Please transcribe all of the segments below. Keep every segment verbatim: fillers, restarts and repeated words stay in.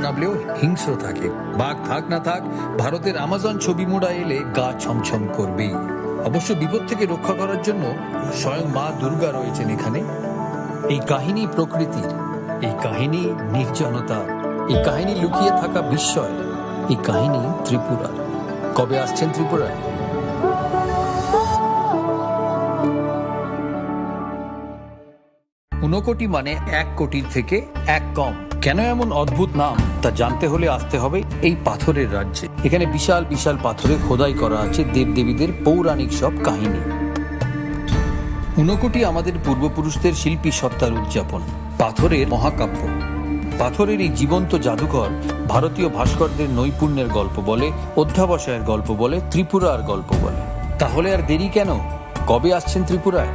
ভাবলেও হিংস্র থাকে। বাঘ থাক না থাক, ভারতের আমাজন ছবি মুড়া এলে গা ছমছম করবেই। অবশ্য বিপদ থেকে রক্ষা করার জন্য স্বয়ং মা দুর্গা রয়েছেন এখানে। এই কাহিনী প্রকৃতির, এই কাহিনী নির্জনতার, এই কাহিনী লুকিয়ে থাকা বিস্ময়, এই কাহিনী ত্রিপুরার। কবে আসছেন ত্রিপুরায়? ঊনকোটি মানে এক কোটির থেকে এক কম। কেন এমন অদ্ভুত নাম, তা জানতে হলে আসতে হবে এই পাথরের রাজ্যে। এখানে বিশাল বিশাল পাথরে খোদাই করা আছে দেবদেবীদের পৌরাণিক সব কাহিনী। ঊনকোটি আমাদের পূর্বপুরুষদের শিল্পী সত্তার উদযাপন। পাথরের মহাকাব্য। পাথরের এই জীবন্ত জাদুঘর ভারতীয় ভাস্করদের নৈপুণ্যের গল্প বলে, অধ্যাবসায়ের গল্প বলে, ত্রিপুরার গল্প বলে। তাহলে আর দেরি কেন? কবে আসছেন ত্রিপুরায়?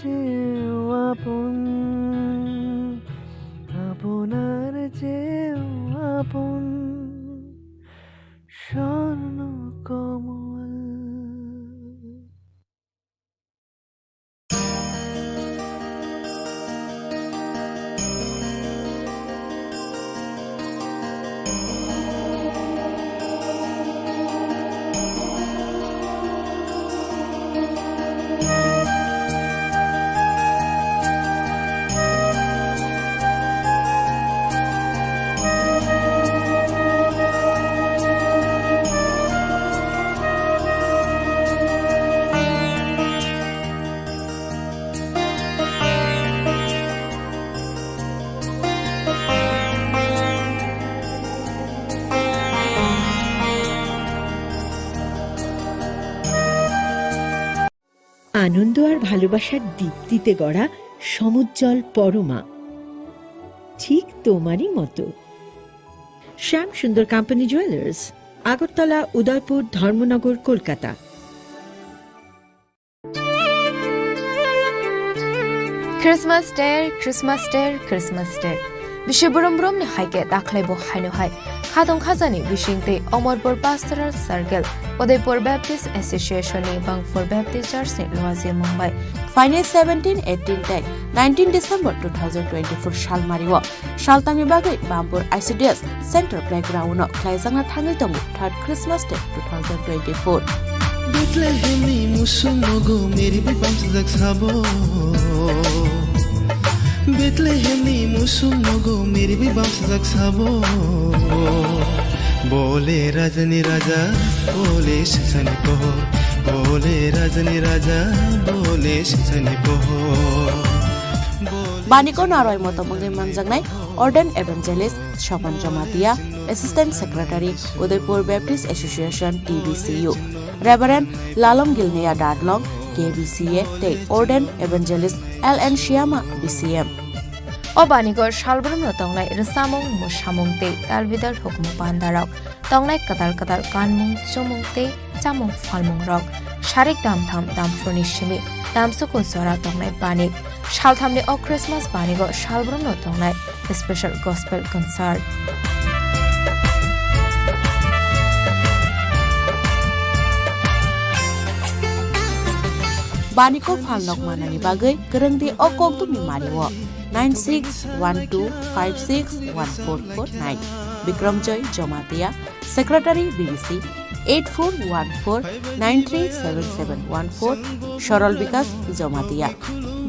চেয়েও আপন, আপনার চেয়েও আপন, স্বর্ণকমল। আনন্দ আর ভালোবাসার দীপ্তিতে গড়া সমুজ্জ্বল পরমা, ঠিক তোমারই মতো। শ্যাম সুন্দর কোম্পানি জুয়েলার্স, আগরতলা, উদয়পুর, ধর্মনগর, Kolkata. Christmas Day, Christmas Day, Christmas Day. Bisi brum brum ni hai khe dakhwlai bo haino hai. Khatong khajani bising tei Omorpur Pastoral Circle, Udaipur Baptist Association ni Bangphur Baptist Church ni luaji mung bai. Phainai seventeen, eighteen tei nineteen December two thousand twenty-four salmari o. Saltamni bagwi Bampur I C D S Center Playground-o khlaijakna thangwi tongo third Christmas Day two thousand twenty-four. Bethlehemni musuk nogo meri bai bamsajak sabo. Bethlehemni musuk nogo meri bai bamsajak sabo. Bole rajani raja, bole sisani pohor. Bole rajani raja, bole sisani pohor. Bole Baniko naroi motom wngwi manjaknai Ordained Evangelist Sopan Jamatia, Assistant Secretary, Udaipur Baptist Association, T B C U, Reverend Lalom Gilneya Dadlong, K B C A, tei Ordained Evangelist L N Shyama, B C M. O baniko salbrumno tongnai rwchapmung, mwsamung tei talbidal hukmu pandarok. Tongnai kwtal kwtal kanmung, chumung tei chamung phalmungrok. Sarik damtham damphurni simi damsuku jora tongnai banik. Salthamni o Christmas banigo salbrumno tongnai special gospel concert. Baniko phalnok manani bagwi kwrwngdi o kokdumni mario. Nine six one two five six one four four nine. Bikramjoy Jamatia, Secretary B B C, eight four one four nine three seven seven one four, Sorol Bikas Jamatia.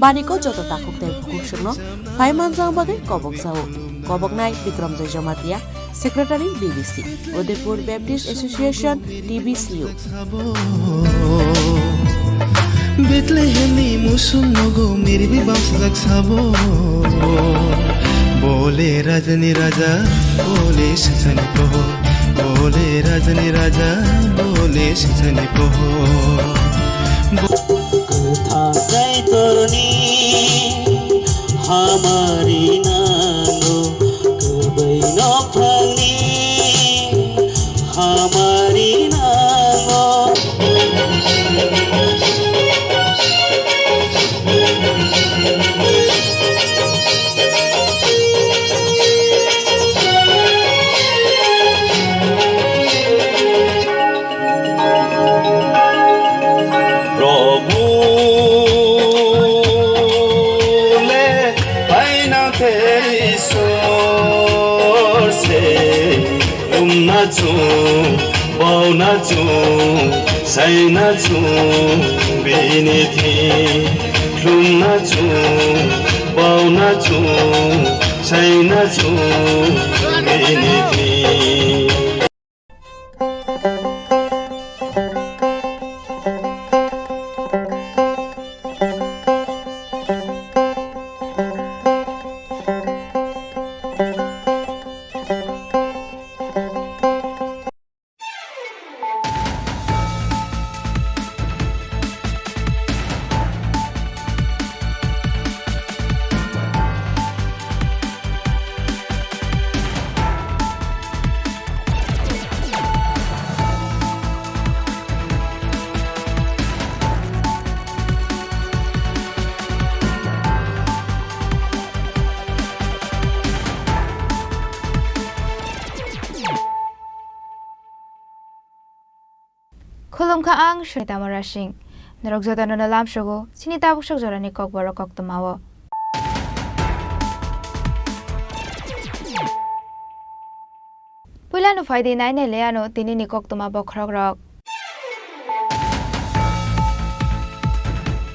Baniko joto takhuk tei bukhuk songno phai manjak bagwi kobok jao. Koboknai Bikramjoy Jamatia, Secretary B B C, Udaipur Baptist Association, T B C U. Bethlehemni musuk nogo meri bai bamsajak sabo. Bole rajani raja, bole sisani pohor. Bole rajani raja, bole sisani pohor. Bo- Kwthang Kaitorni hamari nango, kwbai nophangni hamari nango. Prabhu le paina te Isor se lumna chung, bauna chung, saina chung, bini thi lumna chung, bauna chung, saina chung, bini thi. Khulumkha ang Sunita Mora Singh. Norok jotono no lamsogo chini tabuk sok jorani kokborok koktwmao. Puilano phaidi nainai le ano tinini koktwma bokhorokrok.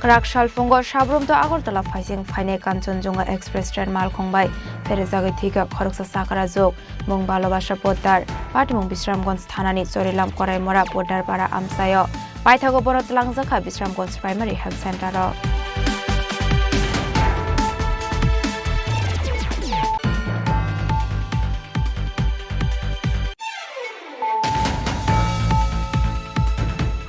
Kwrak salphungo Sabrum to Agartala phaising phainai Kanchanjunga Express train malkhung bai pherejagwi thwikha khoroksa chakrajwk. Mung Bhalobasa Poddar, patimung Bisramganj thanani Chorilam Koraimora Poddar para amchaio. Paithago bono twlangjakha Bisramganj Primary Health Center o.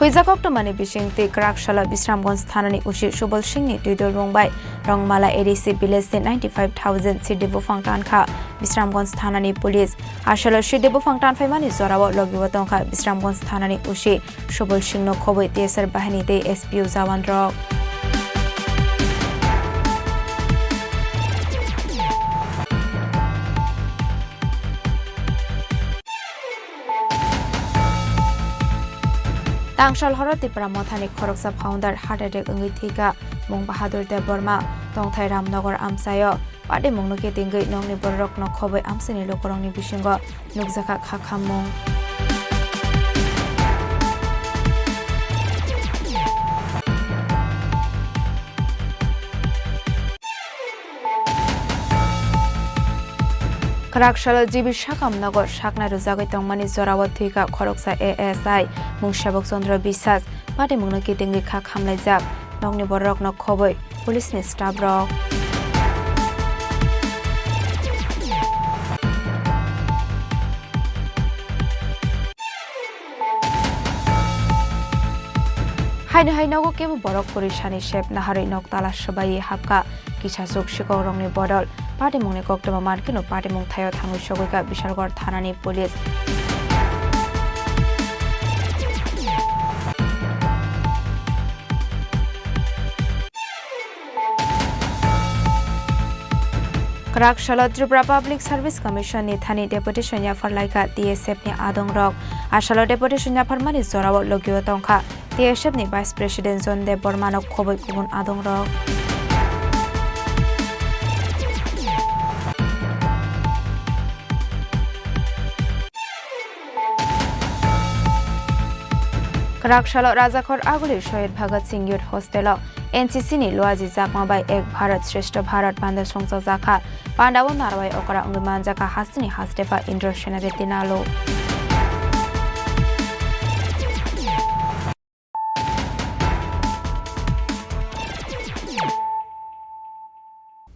Huijak koktwmani bisingtwi kwrak salo Bisramganj thanani usi Subol Singhni twidulmung bai Rongmala A D C village ni ninety five thousand sidi buphang tankha Bisramganj thanani police. Asalo sidi buphang tanphaimani jorao logibo tongkha Bisramganj thanani usi Subol Singhno khobwi T S R bahini tei S P O jawan rok. Tangsal horo Tipra Mothani khoroksa founder heart attack wngwi thwikha, Mung Bahadur Debbarma, tongthai Ramnagar amchaio. Patimungno kitingwi nokni bororokno khobwi amchaini lukurokni bisingo nukjakha kha khammung. Kwrak salo G B Sakam nogo saknai rwjagwi tongmani jorao thwikha khoroksa A S I mung Sebok Chandra Biswas, patimungno kitingwi kha khamlaijak, nokni bororokno khobwi police ni staff rok. Haino hai nogo kebo borok kwrwi sani sep naharwi nok tala swbaiwi hapkha. Kisa chuk sikok rokni bodol patimungni koktwma mankhe no patimung thaio thangwi sogwikha Bishalgarh thanani police. Kwrak salo Tripura Public Service Commission ni thani deputation yaphar laikha T S F ni adong rok. Asalo deputation yapharmani jorao logio tongkha T S F ni Vice President John Deb Borma no khobwi kubun adong rok. Kwrak salo Rajakhor Aguli Shohid Bhagat Singh Youth Hostel o N C C ni Luaji Chakma bai Ek Bharat Shreshtha Bharat panda songchajakha. Panda o narwai okra wngwi manjakha hasteni hastepha Indra Senarati Nalu.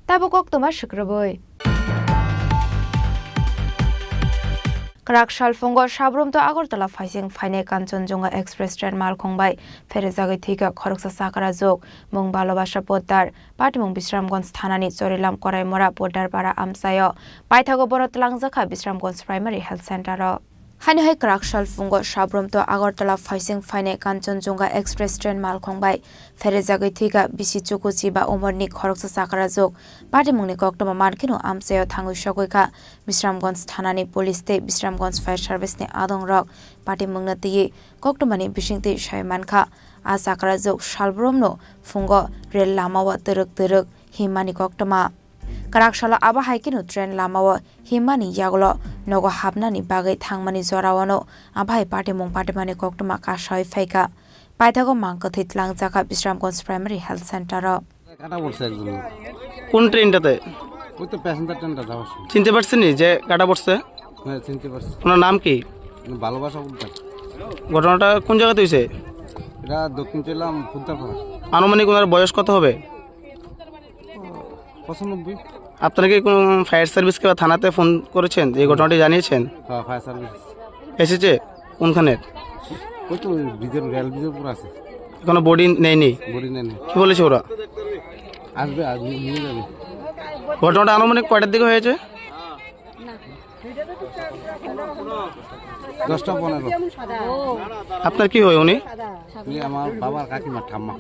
Tabuk koktwma swkrwbwi. Kwrak salphungo Sabrum to Agartala phaising phainai Kanchanjunga Express train malkhung bai pherejagwi thwikha khoroksa chakrajwk, mung Bhalobasa Poddar, patimung Bisramganj thanani Chorilam Koraimora Poddar para amchaio. Paithago bono twlangjakha Bisramganj Primary Health Center o. Haino hai kwrak salphungo Sabrum to Agartala phaising phainai Kanchanjunga Express train malkhung bai pherejagwi thwikha bisi chukuchi ba umorni khoroksa chakrajwk. Patimungni koktwma mankheno amchaio thangwi sogwikha Bisramganj thanani police tei Bisramganj fire service ni adong rok. Patimungno twiwi koktwmani bisingtwi sai mankha, a chakrajwk Salbrumno phungo rel lamao twrwk twrwk himmani koktwma. Kwrak salo abo hai kheno train lamao himmani yagulo nogo hapnani bagwi thangmani joraono abo hai patimung patimani koktwma kasawi phaikha. Paithago mang kwthwi twlangjakha Bisramganj Primary Health Center o. কাটা পড়ছে একজন। কোন ট্রেনটাতে? ওই তো প্যাসেঞ্জার ট্রেনটা যাওয়ার সময়। চিনতে পারছেন নি যে কাটা পড়ছে? হ্যাঁ, চিনতে পারছি। ওনার নাম কি? ভালোবাসা উদ্ধার। ঘটনাটা কোন জায়গাতে হয়েছে? এটা দক্ষিণ চৈলাম ফুদ্দাপাড়া। আনুমানিক ওনার বয়স কত হবে? পঁচানব্বই। আপনারা কি কোনো ফায়ার সার্ভিসকে বা থানাতে ফোন করেছেন, এই ঘটনাটি জানিয়েছেন? হ্যাঁ, ফায়ার সার্ভিস। এসেছে? কোনখানে? ওই তো ওই ব্রিজের, রেল ব্রিজের উপর আছে। এখনো বডি নেয়নি? বডি নেয়নি। কি বলেছে ওরা? আসবে, আজ নিয়ে, নিয়ে যাবে। ঘটনাটা আনুমানিক কয়টার দিকে হয়েছে? দশটা পনেরো। আপনার কি হয় উনি? উনি আমার বাবার কাকিমার ঠাম্মা।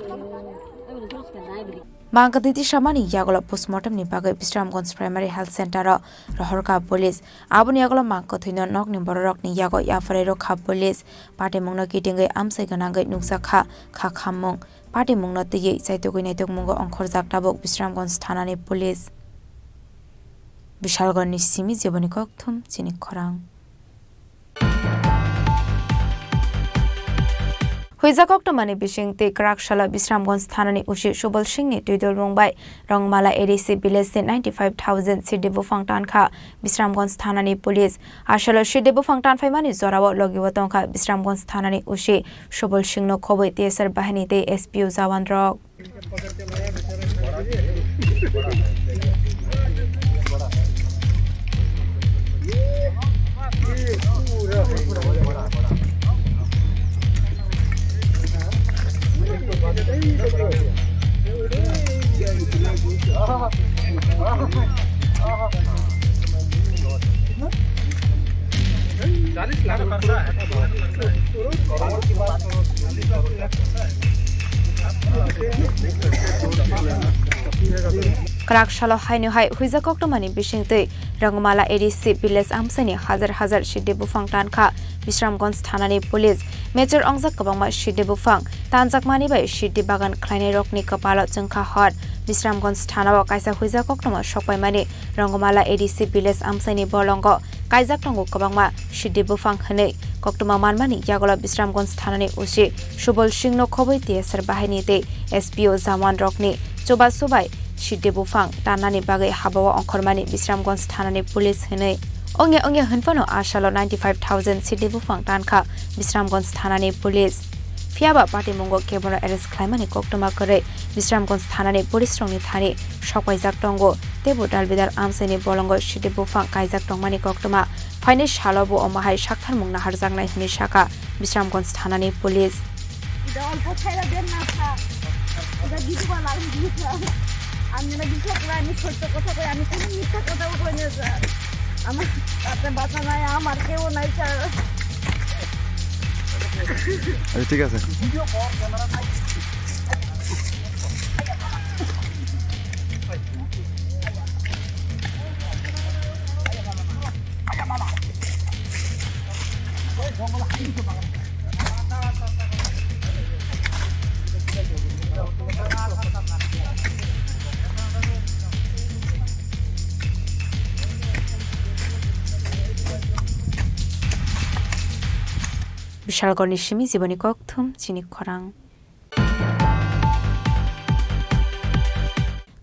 Mang kwthwi tisamani yagulo postmortem ni bagwi Bisramganj Primary Health Center o rohorkha police. Aboni yagulo mang kwthwino nokni bororokni yago yapharwi rwkha police. Patimungno kitingwi amchai gwnangwi nukjakha kha khammung. Patimungno twiwi chaitugwi naitukmungo ongkhorjak tabuk Bisramganj thanani police. Bishalgarhni simi jeboni kokthum chini khorang. Huijak koktwmani bisingtwi kwrak salo Bisramganj thanani usi Subol Singhni twidulmung bai Rongmala A D C village ni ninety five thousand siddi buphang tankha Bisramganj thanani police. Asalo siddi buphang tanphaimani jorao logibo tongkha Bisramganj thanani usi Subol Singhno khobwi T S R bahini tei S P O jawan rok. Kwrak salo haino hai huijak koktwmani bisingtwi Rongmala A D C village amchaini hajar hajar siddi buphang tankha Bisramganj thanani police. Mechar ongjak kwbangma siddi buphang tanjakmani bai siddi bagan khlainairokni kwpalo chwngkha hor. Bisramganj thanao kaisa huijak koktwma sokpaimani Rongmala A D C village amchaini bolongo kaijak tongo kwbangma siddi buphang hwnwi koktwma manmani yagulo Bisramganj thanani usi Subol Singhno khobwi T S R bahini tei S P O jawan rokni chubachu bai siddi buphang tannani bagwi habao ongkhormani Bisramganj thanani police hwnwi. Ongya ongya hwnphano asalo ninety five thousand siddi buphang tankha Bisramganj thanani police. Phiyaba patimungo kebono arrest khlaimani koktwma kwrwi Bisramganj thanani police rokni thani sokpaijak tongo, teibo dalbidal amchaini bolongo siddi buphang kaijak tongmani koktwma. Phaini salo bo omo hai saktharmung naharjaknai hwnwi sakha Bisramganj thanani police. এটা অল্প ছাইরা দেন না, স্যার। এটা দিতে পারলাম, দিতে পারলাম। আমি না বিশ্বাস করে আমি সত্য কথা কই, আমি কোনো মিথ্যা কথাও কই না, স্যার। আমার তাতে বাঁচা নাই, আমার কেউ নাই, স্যার। আচ্ছা, ঠিক আছে। Bishalgarhni simi jiboni kokthum chini khorang.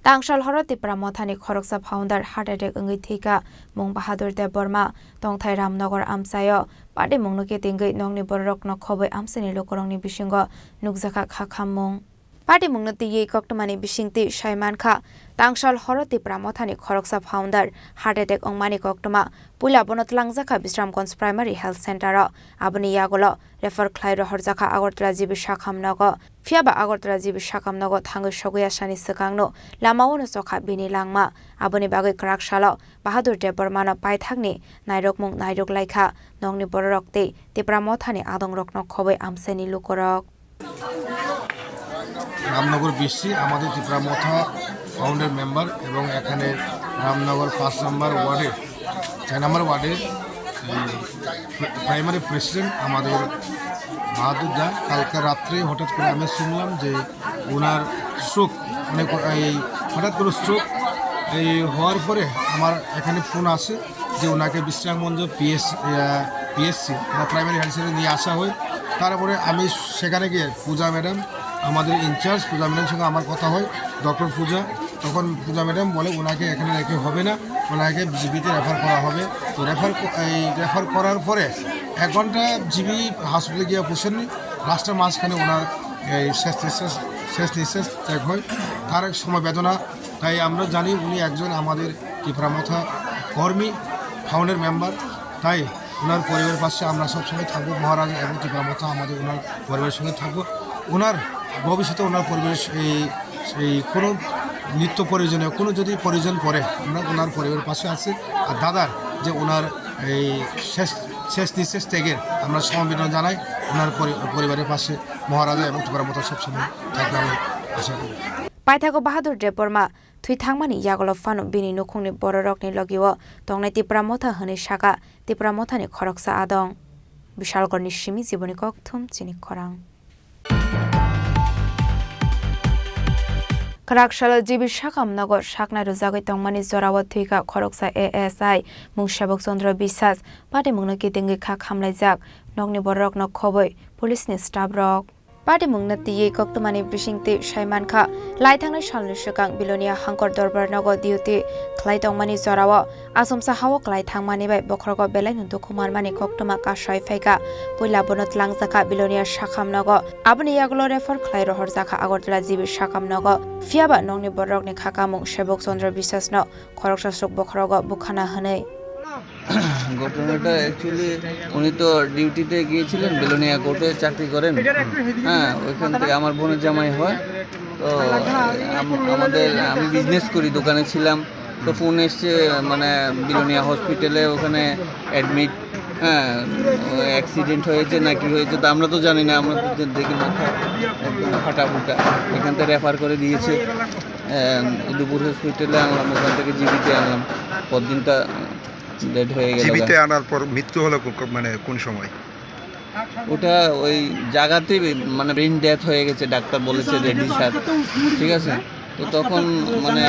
Tangsal horo Tipra Mothani khoroksa founder heart attack wngwi thwikha, mung Bahadur Debbarma, tongthai Ramnagar amchaio. Patimungno kitingwi nokni bororokno khobwi amchaini lukurokni bisingo nukjakha kha khammung. Patimungno twiwi koktwmani bisingtwi sai mankha, tangsal horo Tipra Mothani khoroksa founder heart attack wngmani koktwma. Puila bono twlangjakha Bisramganj Primary Health Center o. Aboni yagulo refer khlai rohorjakha Agartala G B Sakham nogo. Phiyaba Agartala G B Sakham nogo thangwi sogwi asani swkangno lamao no chokha bini langma. Aboni bagwi kwrak salo Bahadur Debbarmano paithakni nairokmung nairok laikha. Nokni bororok tei Tipra Mothani adongrokno khobwi amchaini lukurok. Ramnagar BC আমাদের ত্রিপুরা মথা founder member এবং এখানে রামনগর পাঁচ নম্বর ওয়ার্ডের, চার নম্বর ওয়ার্ডের এই প্রা-, primary president আমাদের বাহাদুর দা। কালকে রাত্রে হঠাৎ করে আমি শুনলাম যে ওনার স্ট্রোক, মানে এই হঠাৎ করে স্ট্রোক এই হওয়ার পরে আমার এখানে ফোন আসে যে ওনাকে বিশ্রামগঞ্জ পিএস, আহ, পিএসসি বা প্রাইমারি হেলথ সেন্টারে নিয়ে আসা হয়। তারপরে আমি সেখানে গিয়ে পূজা ম্যাডাম, আমাদের ইনচার্জ পূজা ম্যাডামের সঙ্গে আমার কথা হয়, ডক্টর পূজা। তখন পূজা ম্যাডাম বলে ওনাকে এখানে রেখে হবে না, ওনাকে জিবিতে রেফার করা হবে। তো রেফার ক-, এই রেফার করার পরে এক ঘন্টা জিবি হসপিটালে গিয়ে বসেননি, লাস্টের মাঝখানে ওনার এই শেষ নিঃশ্বাস, শেষ নিঃশ্বাস ত্যাগ হয়। তার এক সমবেদনা, তাই আমরা জানি উনি একজন আমাদের ত্রিপুরা মথা কর্মী, ফাউন্ডার মেম্বার, তাই ওনার পরিবারের পাশে আমরা সবসময় থাকবো। মহারাজ এবং ত্রিপুরা মথা আমাদের ওনার পরিবারের সঙ্গে থাকবো। ওনার ভবিষ্যতে ওনার পরিবারের এই, এই কোনো নিত্য প্রয়োজনীয় কোনো যদি প্রয়োজন পড়ে, আমরা ওনার পরিবারের পাশে আছি। আর দাদার যে ওনার এই শেষ, শেষ নিঃশ্বাস ত্যাগের আমরা সমবেদনা জানাই। ওনার পরি-, পরিবারের পাশে মহারাজা এবং ত্রিপুরা মথা সবসময় থাকবে, আমি আশা করি। Paithago Bahadur Debbarma thwi thangmani yagulo phano bini nukhungni bororokni logio tongnai Tipra Motha hwnwi saka Tipra Mothani khoroksa adong. Bishalgarhni simi Jiboni Kokthum chini khorang. Kwraksalo G B Sakam nogo saknai rwjagwi tongmani jorao thwikha khoroksa A S I mung Sebok Chandra Biswas, patimungno kitingwi kha khamlaijak. Nokni bororokno khobwi police ni staff rok. Patimungno twiwi koktwmani bisingtwi sai mankha, lai thangnai salni swkang Bilonia Hangkor Dorbar nogo duty khlai tongmani jorao Achomsa hao klai thangmani bai bokhorogo belaino dukhu manmani koktwma kasai phaikha. Puila bono tlangjakha Bilonia Sakam nogo. Aboni yagulo refer khlai rohorjakha Agartala G B Sakam nogo. Phiyaba nokni bororokni kha kamung Sebok Chandra Biswas no khoroksa swk bokhorogo bukhana hwnwi. ঘটনাটা actually উনি তো ডিউটিতে গিয়েছিলেন, বিলোনিয়া কোর্টে চাকরি করেন। হ্যাঁ, ওইখান থেকে আমার বোনের জামাই হয়। তো আম-, আমাদের, আমি বিজনেস করি, দোকানে ছিলাম। তো ফোন এসছে, মানে, বিলোনিয়া হসপিটালে ওখানে অ্যাডমিট, হ্যাঁ, অ্যাক্সিডেন্ট হয়েছে না কি হয়েছে, তো আমরা তো জানি না, আমরা তো দে-, দেখি মাথা একদম ফাটা ফুটা। এখান থেকে রেফার করে দিয়েছে, আহ, দুপুর হসপিটালে আনলাম, ওখান থেকে জিবিতে আনলাম, পরদিনটা ডেড হয়ে গেল। জিবিতে আনার পর মৃত্যু হলো কো-, কো-, মানে কোন সময়? ওটা ওই জায়গাতেই বে-, মানে ব্রেন ডেথ হয়ে গেছে, ডাক্তার বলেছে, রেডি স্যার, ঠিক আছে? তো তখন মানে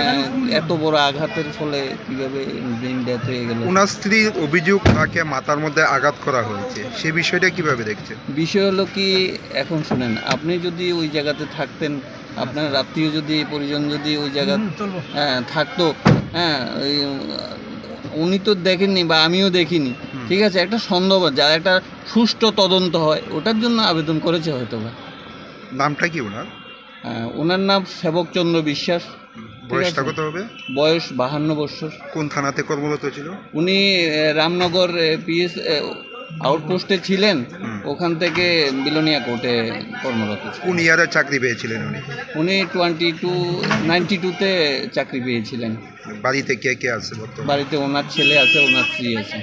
এত বড় আঘাতের ফলে কিভাবে ব্রেন ডেথ হয়ে গেল? ওনার স্ত্রীর অভিযোগ, তাকে মাথার মধ্যে আঘাত করা হয়েছে, সে বিষয়টা কিভাবে দেখছেন? বিষয় হলো কি, এখন শুনেন, আপনি যদি ওই জায়গাতে থাকতেন, আপনার আত্মীয় যদি, পরিজন যদি ওই জায়গায়, হ্যাঁ, থাকতো, হ্যাঁ, ওই, উম, উনি তো দেখেননি বা আমিও দেখিনি, হুম। ঠিক আছে? একটা সন্দেহ, যার একটা সুষ্ঠু তদন্ত হয়, ওটার জন্য আবেদন করেছে হয়তো বা। নামটা কি ওনার? আহ, ওনার নাম সেবক চন্দ্র বিশ্বাস। হুম। ঠিক বয়সটা আছে? কত হবে? বয়স বাহান্ন বছর। কোন থানাতে কর্মরত ছিল? উনি, আহ, রামনগর, আহ, পি এস, আহ, আউটপোস্টে ছিলেন, হুম। ওখান থেকে বিলোনিয়া কোর্টে কর্মরত ছিলেন। কোন ইয়ারে চাকরি পেয়েছিলেন উনি? উনি টোয়েন্টি টু, নাইনটি টুতে চাকরি পেয়েছিলেন। বাড়িতে কে কে আছে বর্তমানে? বাড়িতে ওনার ছেলে আছে, ওনার স্ত্রী আছে।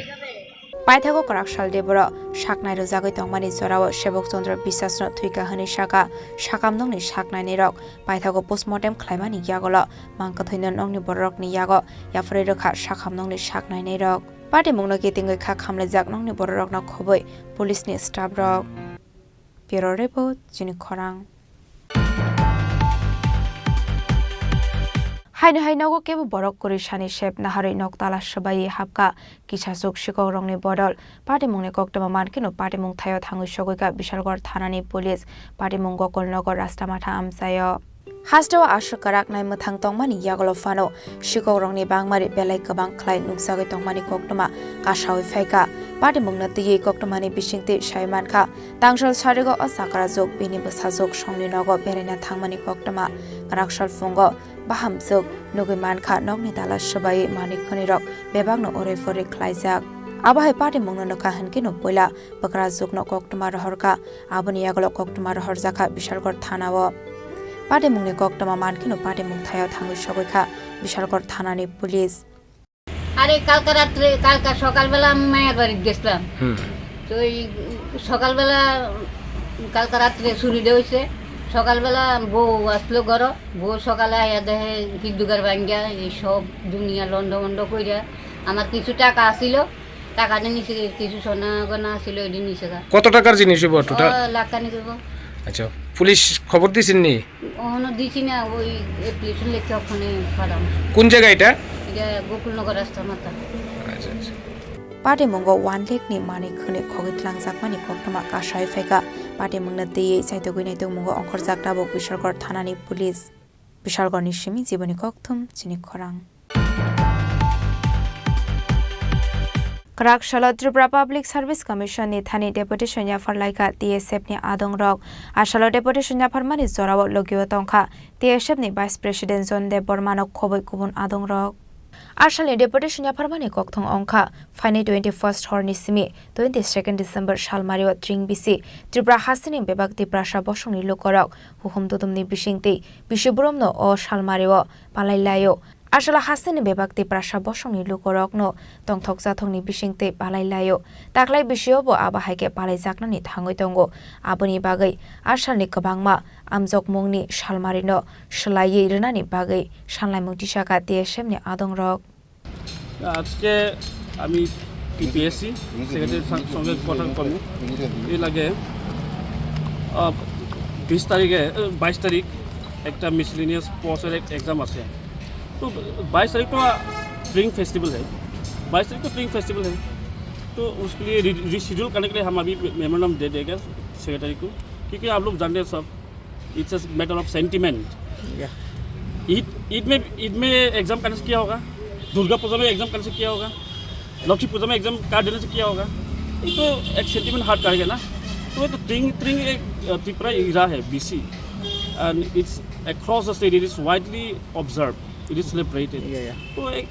Paithago kwraksal de borok saknai rwjagwi tongmani jorao Sebok Chandra Biswas no thwikha hwnwi saka, sakam nokni saknai nirok. Paithago postmortem khlaimani yagulo mangkwthwino nokni bororokni yago yapharwi rwkha sakam nokni saknai nirok. Patimungno kitingwi kha khamlaijak nokni bororokno khobwi police ni staff rok. Bureau report, chini khorang. Haino hai nogo kebo borok kwrwi sani sep naharwi nok tala swbaiwi hapkha kisa chuk sikok rokni bodol. Patimungni koktwma mankhe no patimung thaio thangwi sogwikha Bishalgarh thanani police. Patimung Gokulnagar Rastamatha amchaio. Hasteo aswk kwrak nai mwthang tongmani yagulo phano sikokrokni bangmari belai kwbang khlai nukjagwi tongmani koktwma kasawi phaikha. Patimungno twiwi koktwmani bisingtwi sai mankha, tangsal sarigo o chakra juk bini bwsajwk songni nogo beraina thangmani koktwma. Kwraksal phungo bahamjwk nugwi mankha, nokni tala swbaiwi manwi khwnirok bebakno oroi poroi khlaijak. Abo hai patimungno nukha hwnkhe no puila bwkrajwkno koktwma rohorkha, aboni yagulo koktwma rohorjakha Bishalgarh thanao. Patimungni koktwma mankheno patimung thaio thangwi sogwikha Bishalgarh thanani police. আরে কালকা রাত্রে, কালকা সকালবেলা আমি মায়ের বাড়িতে গেছিলাম। হুম। তো এই সকালবেলা, কালকা রাত্রে চুরিটা হয়েছে। সকালবেলা বউ আসলো ঘরো, বউ সকালে আইয়া দেখে কি দুগার ভাঙ্গিয়া এই সব দুনিয়া লন্ড ভন্ড কইরা আমার কিছু টাকা আসিল, টাকাটা নিচে কিছু সোনা গয়না ছিল, ওইটা নিচে গা। কত টাকার জিনিস হইব টোটাল? ও, লাখ খানিক হইব। আচ্ছা, পুলিশ খবর দিছেন নি? অখনো দিছি না, ওই অ্যাপ্লিকেশন লেখে ওখানে পাঠানো। কোন জায়গা এটা? এটা গোকুলনগর রাস্তা মাথা। আচ্ছা, আচ্ছা। Patimungo one lakh ni manwi khwnwi khogwi tlangjakmani koktwma kasai phaikha. Patimungno twiwi chaitugwi naitukmungo ongkhorjak tabuk Bishalgarh thanani police. Bishalgarhni simi Jiboni Kokthum chini khorang. Kwrak salo Tripura Public Service Commission ni thani deputation yaphar laikha T S F ni adongrok. Asalo deputation yapharmani jorao logio tongkha T S F ni Vice President John Deb Barma no khobwi kubun adongrok. Asalni deputation yapharmani kokthong ongkha phaini twenty first horni simi twenty second December salmario tring bisi Tripura hasteni bebak Tiprasa bosongni lukorok huhum dudumni bisingtwi bisi boromno o salmario palai laio. Aswla hasteni bebak Tiprasa bosongni lukurokno tongthok jathokni bisingtwi palai laio. Taklai bisiobo abo hai khe palaijaknani thangwi tongo. Aboni bagwi asalni kwbangma amjokmungni salmarino swlaiwi rwnani bagwi sanlaimung tisaka T S F ni adongrok. আজকে আমি টিপিএসসি সেক্রেটারির সং-, সঙ্গে কথা কম। এই লাগে, আহ, বিশ তারিখে, আহ, বাইশ তারিখ একটা মিসেলেনিয়াস স্পোর্টসের এক এক্সাম আছে। তো বাইশ তারিখ তো ট্রিং ফেস্টিভ্যাল है, বাইশ তারিখ তো ট্রিং ফেস্টিভ্যাল है। तो उसके लिए रि-, रिशेड्यूल करने के लिए हम अभी मेमोरेंडम दे देंगे सेक्रेटरी को, क्योंकि आप लोग जानते हैं सब, it's a matter of sentiment। Eid, ईद में, ईद में एग्जाम करने से क्या होगा? दुर्गा पूजा में एग्जाम करने से क्या होगा? लक्ष्मी पूजा में एग्जाम कर देने से क्या होगा? ये तो एक सेंटिमेंट हर्ट करेगा ना। तो ये तो ट्रिंग, ट्रिंग एक, अ, त्रिपुरा इरा है, BC, and it's across the state, it is widely observed, it is celebrated। तो एक,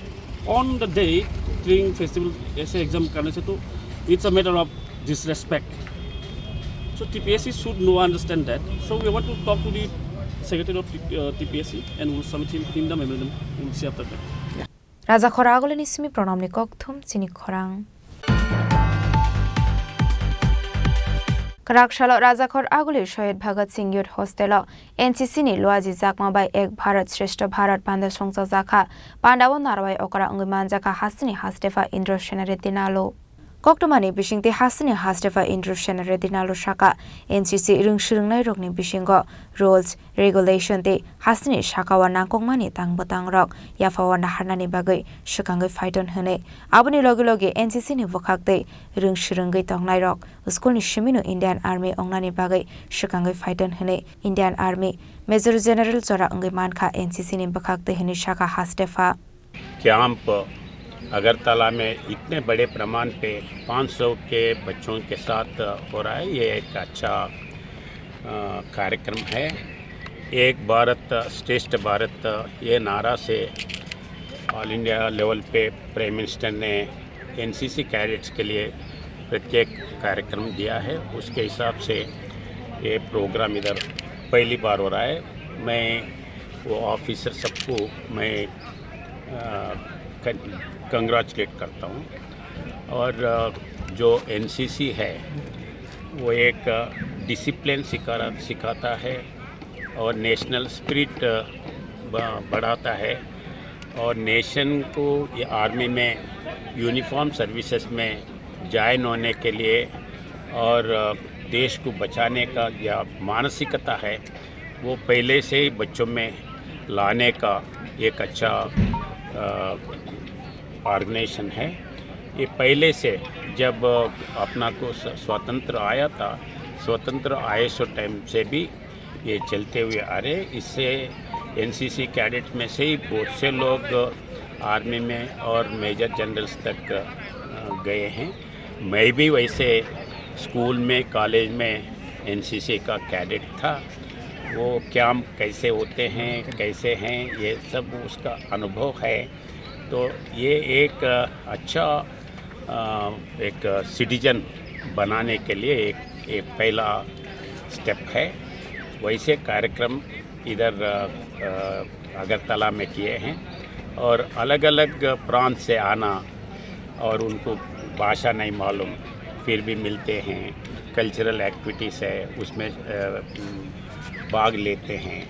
on the day ट्रिंग फेस्टिवल ऐसे एग्जाम करने से तो it's a matter of disrespect। So T P S C should know, understand that। So we want to talk to the secretary of, uh, T P S C and we'll submit him, him the memorandum। We'll see after that। Rajakhor agulini simi pranamni kokthum chini khorang. Kwrak salo Rajakhor aguli Shahid Bhagat Singh Youth Hostel o N C C ni luaji jakma bai Ek Bharat Shreshtha Bharat panda songchajak kha. Panda o narwai okra wngwi manjakha hasteni hastepha Indra Sena Reddy Nalu. Koktwmani bisingtwi hasteni hastepha Indra Sena Reddy Nalu saka, N C C rwng swrwngnai rokni bisingo rules, regulation tei hasteni sakao nangkukmani tang bwtang rok yaphao naharnani bagwi swkangwi phaidon hwnwi. Aboni logi logi N C C ni bwkhak tei rwng swrwngwi tongnai rok school ni simino Indian Army wngnani bagwi swkangwi phaidon hwnwi Indian Army Major General jora wngwi mankha N C C ni bwkhak tei hwnwi saka hastepha. Camp Agartala में इतने बड़े प्रमाण पे पाँच सौ के बच्चों के साथ हो रहा है, ये एक अच्छा, अ, कार्यक्रम है। एक भारत श्रेष्ठ भारत, ये नारा से ऑल इंडिया लेवल पे प्राइम मिनिस्टर ने एनसीसी कैडेट्स के लिए प्रत्येक कार्यक्रम दिया है। उसके हिसाब से ये प्रोग्राम इधर पहली बार हो रहा है। मैं वो ऑफिसर सबको मैं, अ, कं-, कंग्रेचुलेट करता हूँ। और, अ, जो एनसीसी है, वो एक, अ, डिसिप्लिन सिखा रहा, सिखाता है और नेशनल स्पिरिट, अ, ब-, बढ़ाता है और नेशन को, ये आर्मी में यूनिफॉर्म सर्विसेज में ज्वाइन होने के लिए और, अ, देश को बचाने का या मानसिकता है, वो पहले से ही बच्चों में लाने का एक अच्छा, अ, ऑर्गेनाइजेशन है। ये पहले से जब अपना को स्व-, स्वतंत्र आया था, स्वतंत्र आए सो टाइम से भी ये चलते हुए आ रहे। इससे एनसीसी कैडेट में से ही बहुत से लोग आर्मी में और मेजर जनरल्स तक, अ, गए हैं। मैं भी वैसे स्कूल में, कॉलेज में एनसीसी का कैडेट था। वो कैंप कैसे होते हैं, कैसे हैं, ये सब उसका अनुभव है। तो ये एक, अ, अच्छा, अ, एक सिटीजन बनाने के लिए एक, एक पहला स्टेप है। वैसे कार्यक्रम इधर, अ, अ, अगरतला में किए हैं और अलग-अलग प्रांत से आना और उनको भाषा नहीं मालूम, फिर भी मिलते हैं, कल्चरल एक्टिविटीज़ है, उसमें, अ, भाग लेते हैं।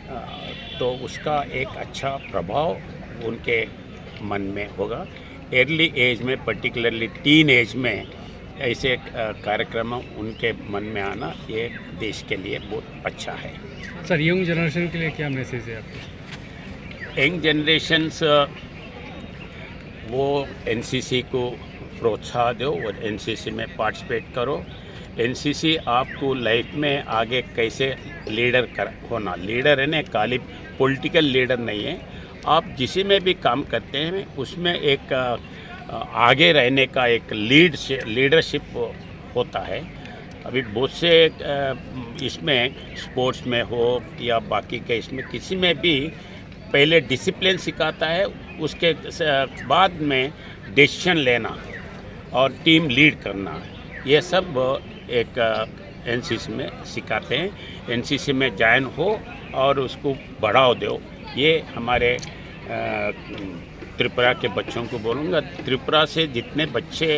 अ, तो उसका एक अच्छा प्रभाव उनके मन में होगा। अर्ली एज में, पर्टिकुलरली टीन एज में ऐसे, अ, कार्यक्रम उनके मन में आना, ये देश के लिए बहुत अच्छा है। सर, यंग जनरेशन के लिए क्या मैसेज है आपका? यंग जनरेशन्स, अ, वो एनसीसी को प्रोत्साह दो और एनसीसी में पार्टिसिपेट करो। एनसीसी आपको लाइफ में आगे कैसे लीडर कर, होना, लीडर है ना, खाली पॉलिटिकल लीडर नहीं है। आप जिस में भी काम करते हैं, उसमें एक, अ, अ, आगे रहने का एक लीड से, लीडरशिप होता है। अभी बहुत से, अ, इसमें स्पोर्ट्स में हो या बाकी के, इसमें किसी में भी पहले डिसिप्लिन सिखाता है, उसके स-, बाद में डिसीजन लेना और टीम लीड करना, ये सब एक, अ, एनसीसी में सिखाते हैं। एनसीसी में ज्वाइन हो और उसको बढ़ाव दो, ये हमारे अ, त्रिपुरा के बच्चों को बोलूँगा, त्रिपुरा से जितने बच्चे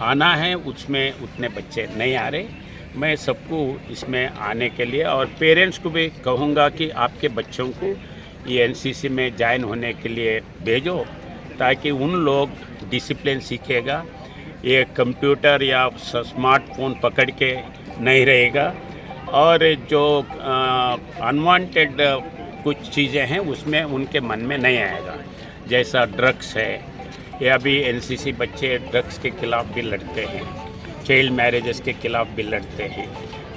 आना है, उसमें उतने बच्चे नहीं आ रहे। मैं सबको इसमें आने के लिए और पेरेंट्स को भी कहूँगा कि आपके बच्चों को ये एनसीसी में ज्वाइन होने के लिए भेजो, ताकि उन लोग डिसिप्लिन सीखेगा। ये कंप्यूटर या स-, स्मार्टफोन पकड़ के नहीं रहेगा और जो, अ, अनवांटेड कुछ चीज़ें हैं, उसमें उनके मन में नहीं आएगा, जैसा ड्रग्स है। ये अभी एनसीसी बच्चे ड्रग्स के खिलाफ भी लड़ते हैं, चाइल्ड मैरिजेस के खिलाफ भी लड़ते हैं।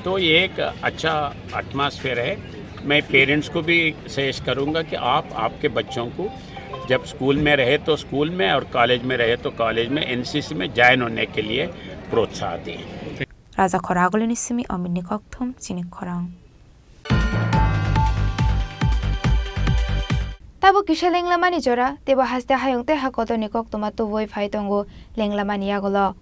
तो ये एक अच्छा एटमॉस्फेयर है। मैं पेरेंट्स को भी सजेस्ट करूँगा कि आप आपके बच्चों को जब स्कूल में रहे तो स्कूल में और कॉलेज में रहे तो कॉलेज में एनसीसी में ज्वाइन होने के लिए प्रोत्साहन दें। Raja khoro agulini simi omitni kokthum chini khorang. Tabuk kisa lenglamani jora, teibo haste hayung tei ha kotorni koktwma tubui phai tongo lenglamani yagulo.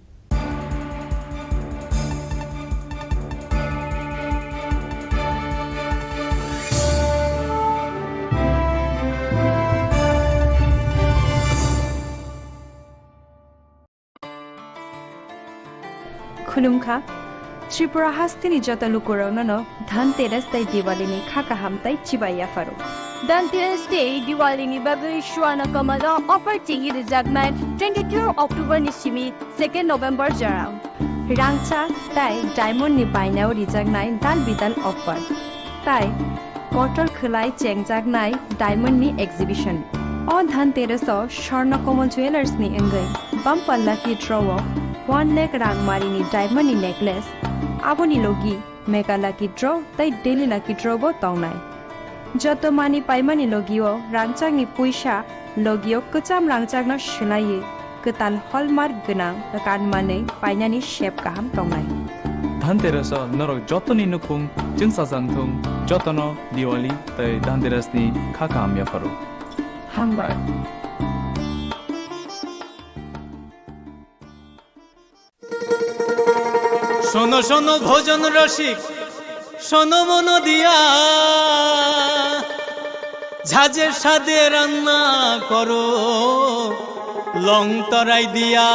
Khulumkha, Tripura hasteni joto lukurokno no Dhanteras tei Diwalini kha kaham tei chibai yapharo. Dhanteras tei Diwalini bagwi Swarna Kamal o offer chengwi rijaknai twenty-two October ni simi second November jora. Rangchak tei diamond ni bainao rijaknai dal bidal offer. Tai kotor khwlai chengjaknai diamond ni exhibition. O Dhanteras o Swarna Kamal Jewellers ni wngwi bumper lucky draw o one lakh rang mari ni diamond ni necklace, aboni logi mega lucky draw tei daily lucky draw bo tongnai. Joto mani paimani logi o rangchak ni puisa logi o kwcham rangchak no swlaiwi kwtal hallmark gwnang kan manwi painani sep kaham tongnai. Dhanteras o norok jotoni nukhung chwngsajak thung, jotono Diwali tei Dhanteras ni kha kaham yapharo. Hambai. শোনো শোনো ভোজন রসিক, শোনো মন দিয়া, ঝাঁঝে স্বাদে রান্না করো লং তরাই দিয়া।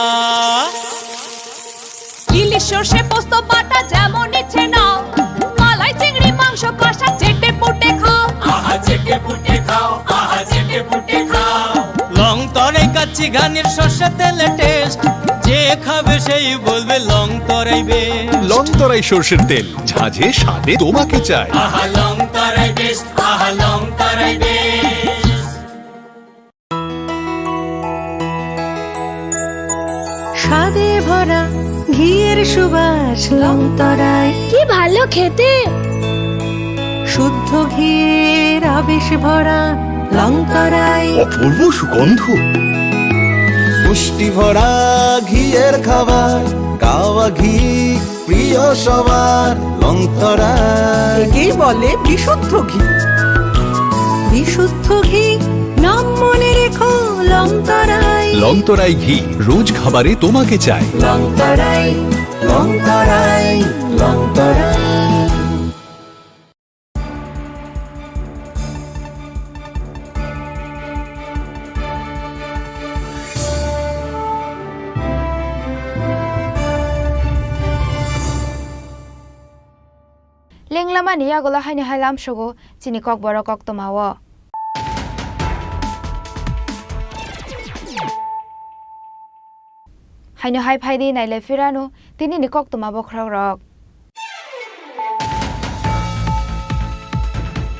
ইলিশ সর্ষে পোস্ত বাটা যেমন ইচ্ছে নাও, মালাই চিংড়ি মাংস কষা চেটে পুটে খাও। আহা চেটে পুটে খাও, আহা চেটে পুটে খাও। লং তরাই কাচ্চি ঘানির সর্ষে তেলে টেস্ট, যে খাবে সেই বলবে Longtarai best. Longtarai সর্ষের তেল, ঝাঁঝে স্বাদে তোমাকে চাই। আহা লং তরাই বেস্ট, আহা লং তরাই বেস্ট। স্বাদে ভরা ঘিয়ের সুবাস লং তরাই। কি ভালো খেতে। শুদ্ধ ঘিয়ের আবেশ ভরা লং তরাই। অপূর্ব সুগন্ধ। পুষ্টি ভরা ঘিয়ের খাবার, কাওয়া ঘি প্রিয় সবার লং তরাই। একেই বলে বিশুদ্ধ ঘি। বিশুদ্ধ ঘি, নাম মনে রেখো লং তরাই। লং তরাই ঘি, রোজ খাবারে তোমাকে চাই। লং তরাই, লং তরাই, লং তরাই। Lenglamani yagulo haino hai lamsogo chini kokborok koktwmao. Haino hai phaidi nailai phirano tinini koktwma bokhorokrok.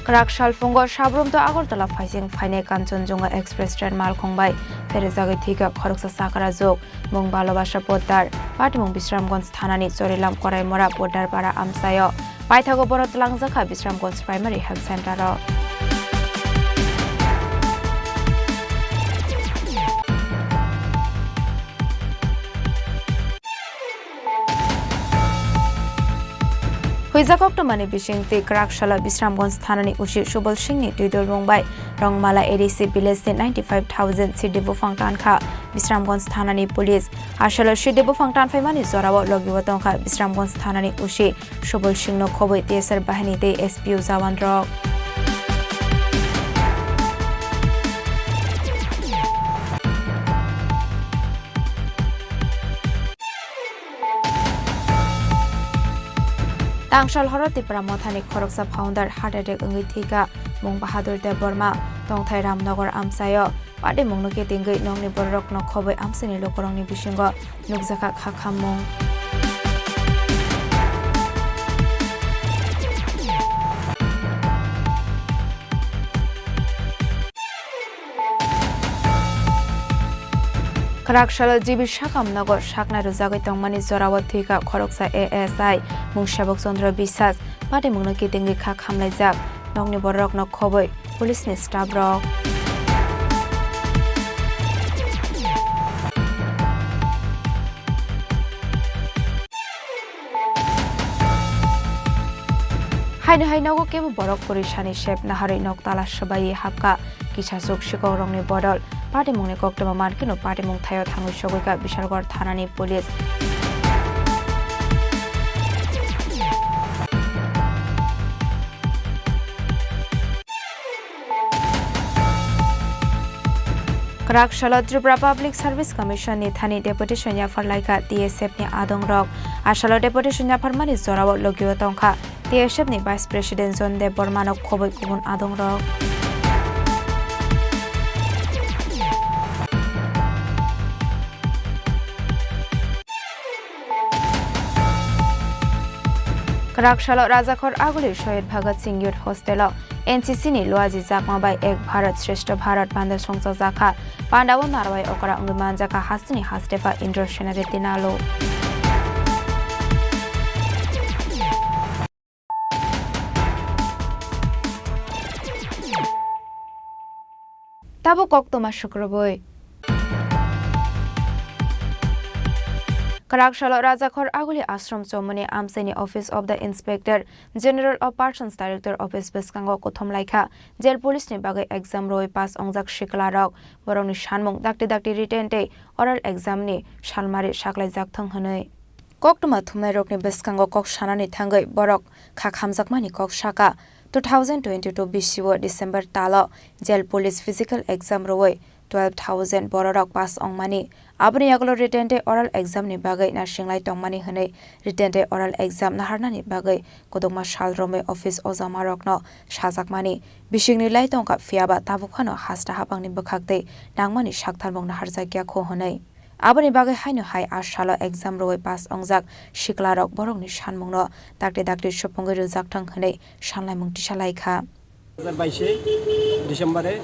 Kwrak salphungo Sabrum to Agartala phaising phainai Kanchanjunga Express train malkhung bai pherejagwi thwikha khoroksa sakarajwk, mung Bhalobasa Poddar, patimung Bisramganj thanani Chorilam Koraimora Poddar para amchaio. Paithago bono twlangjakha Bisramganj Primary Health Center o. Huijak koktwmani bising twi kwrak salo Bisramganj thanani O C Subal Singhni twi dolmung bai Rongmala A D C village ni ninety five thousand sidi buphang tankha Bisramganj thanani police. Asalo sidi buphang tanphaimani jorao logibo tongkha Bisramganj thanani O C Subal Singhno khobwi T S R bahini tei S P O jawan rok. Tangsal horo Tipra Mothani khoroksa founder heart attack wngwi thwikha, mung Bahadur Debbarma, tongthai Ramnagar amchaio. Patimungno kitingwi nokni bororokno khobwi amchaini lukurokni bisingo nukjakha kha khammung. Kwrak salo G B Sakam nogo saknai rwjagwi tongmani jorao thwikha khoroksa A S I mung Sebok Chandra Biswas, patimungno kitingwi kha khamlaijak. Nokni bororokno khobwi police ni staff rok. Haino hai nogo kebo borok kwrwi sani sep naharwi nok tala swbaiwi hapkha. Kisa chuk sikok rokni bodol patimungni koktwma mankhe no patimung thaio thangwi sogwikha Bishalgarh thanani police. Kwrak salo Tripura Public Service Commission ni thani deputation yaphar laikha T S F ni adong rok. Asalo deputation yapharmani jorao logio tongkha T S F ni Vice President John Deb Borma no khobwi kubun adong rok. Kwrak salo Rajakhor Aguli Shohid Bhagat Singh Youth Hostel o N C C ni Luaji Chakma bai Ek Bharat Shreshtha Bharat panda songchajakha. Pandao narwai okra wngwi manjakha hasteni hastepha Indra Senarati Nalu. Tabuk koktwma sukrubui. Kwrak salo Rajakhor Aguli Ashram Chomoni amchaini Office of the Inspector General of Persons Director Office bwskango kuthum laikha. Jail police ni bagwi exam rwui pass wngjak sikla rok. Borokni sanmung dakti dakti written tei oral exam ni salmari saklaijak thwng hwnwi. Koktwma thumnai rokni bwskango kok sanani thangwi borok kha khamjakmani kok saka. Two thousand twenty-two bisio December talo jail police physical exam rwui twelve thousand bororok pass wngmani. Aboni yagulo written tei oral exam ni bagwi nasinglai tongmani hwnwi written tei oral exam naharnani bagwi kwdwkma sal romwi office ojamarokno sajakmani. Bisingni lai tongkha, phiyaba tabuk phano hasta habangni bwkhak tei nangmani saktharmung naharjakya kho hwnwi. Aboni bagwi haino hai a salo exam rwui pass wngjak siklarok borokni sanmungno dakti dakti supungwi rwjakthang hwnwi sanlaimung tisa laikha. Dui hazar bais December-e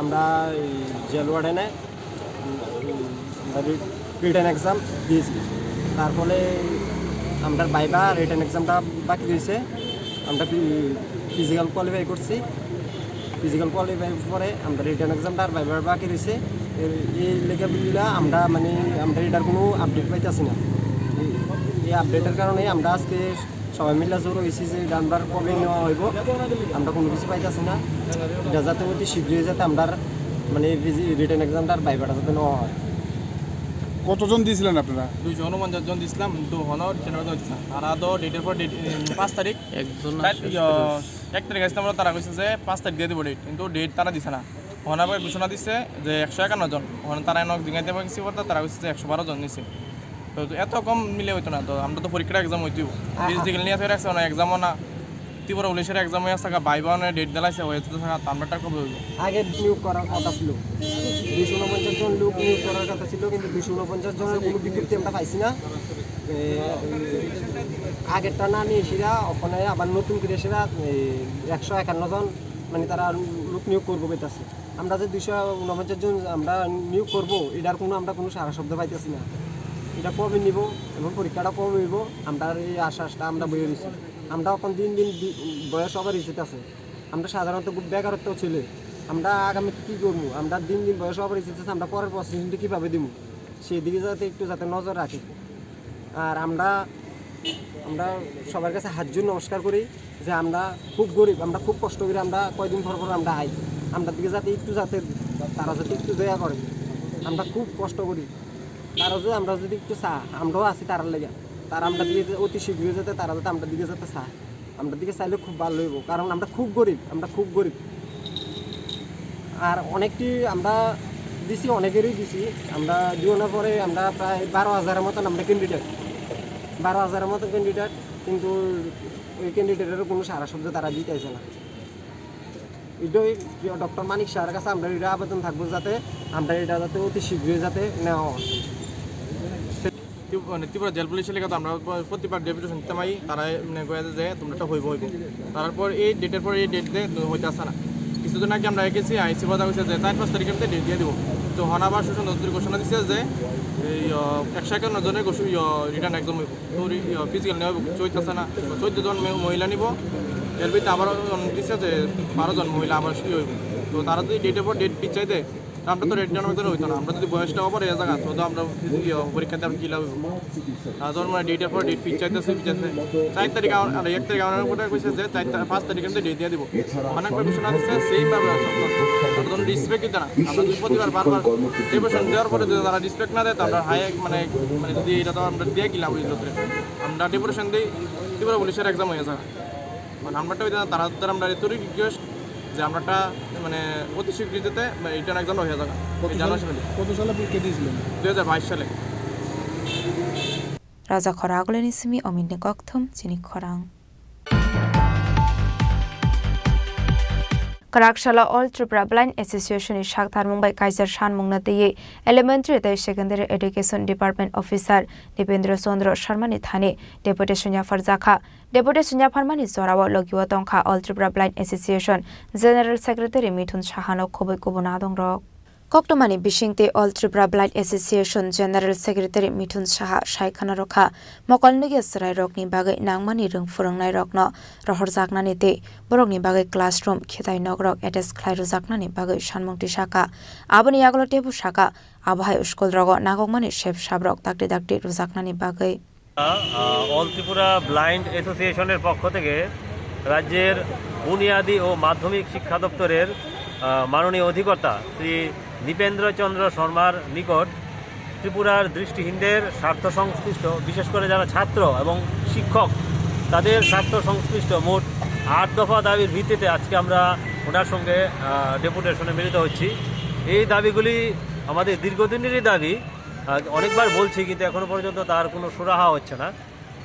আমরা এই জেল ওয়ার্ডেনে আমরা রি-, written exam দিয়েছি। তার ফলে আমরা viva written এক্সামটা বাকি রয়েছে। আমরা ফি-, ফিজিক্যাল কোয়ালিফাই করছি। ফিজিক্যাল কোয়ালিফাই পরে আমরা রিটেন এক্সামটা আর ভাইভা বাকি রয়েছে। এর, এই লেগে বুঝলা আমরা মানে আমরা এটার কোনো আপডেট পাইতেছি না। এই, এই আপডেটের কারণে আমরা আজকে সবাই মিলে জোর হয়েছি যে এটা আমরা কবে নেওয়া হইব, আমরা কোনো কিছু পাইতেছি না। এটা যাতে অতি শীঘ্রই যাতে আমরা মানে রিটেন এক্সামটা আর ভাইভাটা যাতে নেওয়া হয়। কতজন দিয়েছিলেন আপনারা? দুইশো ঊনপঞ্চাশ জন দিছিলাম, তো হনো রিটেন এক্সাম দিছিলাম। তারা তো ডেটের পর ডেট, উম, পাঁচ তারিখ, একজন চার, আসছে। ইয়া, এক তারিখ আসতে আমরা তারা কইছে যে পাঁচ তারিখ দিয়ে দিব ডেট, কিন্তু ডেট তারা দিছে না। হনাবে ঘোষণা দিছে যে একশো একান্ন জন, হন তারা এনে জিজ্ঞাসা দেবে কিছু কথা, তারা কইছে যে একশো বারো জন নিছে। তো, তো এত কম মিলে হইতো না, তো আমরা তো পরীক্ষার এক্সাম হইতেই। আ-, আ- ফিজিক্যাল নিয়ে ফের একশো না, এক্সামও না। ত্রিপুরা পুলিশের এক্সাম হয়ে থাকা, ভাইভা অনেক ডেট দিলাইছে, হয়ে যেতে থাকা, তো আমরা একটা খবর হইব। আগে নিয়োগ করার কথা ছিল, দুইশো ঊনপঞ্চাশ জন লোক নিয়োগ করার কথা ছিল, কিন্তু দুইশো ঊনপঞ্চাশ জনের কোনো বিজ্ঞপ্তি আমরা পাইছি না। এ, আগেরটা না নিয়ে এসেরা ওখানে আবার নতুন করে এসেরা, এ, একশো একান্ন জন মানে তারা লোক নিয়োগ করবো বেতাছে। আমরা যে দুইশো ঊনপঞ্চাশ জন আমরা নিয়োগ করবো, এটার কোনো, আমরা কোনো সারা শব্দ পাইতেছি না। এটা কবে নিব এবং পরীক্ষাটা কবে হইব, আমরা এই আশ্বাসটা আমরা বয়ে রয়েছি। আমরা এখন দিন দিন বি-, বয়স ওভার হইতে আছে। আমরা সাধারণত খুব বেকারত্ব ছিল। আমরা আগামী কী করবো? আমরা দিন দিন বয়স ওভার হইতে আছে, আমরা পরের প্রসেসিংটা কীভাবে দিব? সেই দিকে যাতে একটু যাতে নজর রাখে। আর আমরা, আমরা সবার কাছে হাত জোড় নমস্কার করি যে আমরা খুব গরিব, আমরা খুব কষ্ট করি, আমরা কয়দিন পর পর আমরা আই। আমরা দিকে যাতে একটু, যাতে তারা যাতে একটু দয়া করে। আমরা খুব কষ্ট করি, তারা যদি, আমরা যদি একটু চা, আমরাও আছি তারার লেগে। তারা আমরা দিকে অতি শীঘ্রই যাতে, তারা যাতে আমরা দিকে যাতে চা, আমরা দিকে চাইলে খুব ভালো হইব, কারণ আমরা খুব গরিব, আমরা খুব গরিব। আর অনেকটি আমরা দিছি, অনেকেরই দিছি। আমরা দিওয়ানোর পরে আমরা প্রায় বারো হাজারের মতন আমরা ক্যান্ডিডেট, বারো হাজারের মতন ক্যান্ডিডেট। কিন্তু ওই ক্যান্ডিডেটের কোনো সারা শব্দ তারা দিতে চাইছে না। এটাই ডক্টর মানিক স্যারের কাছে আমরা এটা আবেদন থাকবো, যাতে আমরা এটা যাতে অতি শীঘ্রই যাতে নেওয়া হয়। ত্রিপু-, মানে, ত্রিপুরা জেল পুলিশের লেগে তো আমরা প-, প্রতিবার ডেপুটেশন দিতে পারি, তারা মানে কয়ে যে তোমরা একটা হইব, হইব। তারপর এই ডেটের পর এই ডেট দিয়ে হইতে আসে না। কিছুদিন আগে আমরা গেছি, আইসি কথা কইছে যে চার পাঁচ তারিখের মধ্যে ডেট দিয়ে দিব। তো হন আবার সুশান্ত চৌধুরী ঘোষণা দিচ্ছে যে এই, আহ, একশো একান্ন জনের রিটার্ন এক্সাম হইব। তো রি-, ইয়া, ফিজিক্যাল নেওয়া হইব, চৈত আছে না? চৈত জন মে-, মহিলা নিব। এর ভিতরে আবার জন দিছে যে বারো জন মহিলা আবার শুরু হইব। তো তারা যদি ডেটের পর ডেট পিছাই দেয়, তা আমরা তো রেড জনমের জন্য হইতো না। আমরা যদি বয়সটা ওভার হয়ে যায়, তো, তো আমরা ফিজি-, ইয়া, পরীক্ষাতে আমরা কিলা হইব? তারা যখন মানে ডেটের পর ডেট পিছাইতেছে, পিছাইতেছে। চার তারিখ আমার, আর এক তারিখ আমার কথা কইছে যে চার তারিখ, পাঁচ তারিখের মধ্যে ডেট দিয়ে দিব। অনেক কমিশন আছে, সেইভাবে আছে। তারা যখন রেসপেক্ট দিতে না, আমরা যদি প্রতিবার বারবার ডেপুটেশন দেওয়ার পরে যদি তারা রেসপেক্ট না দেয়, তো আমরা হাই, মানে, মানে, যদি এটা তো আমরা দিয়ে কিলা হইল, আমরা ডেপুটেশন দিই, ত্রিপুরা পুলিশের এক্সাম হয়ে যায়। মানে, আমরা একটা ওই তারা, তারা আমরা এতই রিকোয়েস্ট যে আমরা একটা, মানে, অতি শীঘ্রই যাতে, মানে, রিটার্ন এক্সাম হয়ে যায়। কত এই জানার সালে, সময় কত সালে পরীক্ষা দিয়েছিলেন? দুই হাজার বাইশ সালে। Raja Khoraguleni simi ominni kokthum chini khorang. Kwraksalo All Tripura Blind Association ni sak tharmung bai kaichar sanmungno twiwi Elementary tei Secondary Education Department Officer Dipendra Chandra Sharma ni thani deputation yapharjakha. Deputation yapharmani jorao logio tongkha All Tripura Blind Association General Secretary Mithun Saha no khobwi kubun adongrok. Koktwmani bisingtwi All Tripura Blind Association General Secretary Mithun Saha saikhana rokha, mokol nugya chwrairokni bagwi nangmani rwng phwrwngnairokno rohorjaknani tei borokni bagwi classroom, khitai nokrok attach khlai rwjaknani bagwi sanmung tisaka. Aboni yagulo teibo saka, abo hai school rogo nangkukmani sep sabrok dakti dakti rwjaknani bagwi. আহ, অল ত্রিপুরা ব্লাইন্ড অ্যাসোসিয়েশনের পক্ষ থেকে রাজ্যের বুনিয়াদী ও মাধ্যমিক শিক্ষা দপ্তরের, আহ, মাননীয় অধিকর্তা শ্রী নৃপেন্দ্র চন্দ্র শর্মার নিকট ত্রিপুরার দৃষ্টিহীনদের স্বার্থ সংশ্লিষ্ট, বিশেষ করে যারা ছাত্র এবং শিক্ষক, তাদের স্বার্থ সংশ্লিষ্ট মোট আট দফা দাবির ভিত্তিতে আজকে আমরা ওনার সঙ্গে, আহ, ডেপুটেশনে মিলিত হচ্ছি। এই দাবিগুলি আমাদের দীর্ঘদিনেরই দাবি। আহ, অনেকবার বলছি, কিন্তু এখনো পর্যন্ত তার কোনো সুরাহা হচ্ছে না।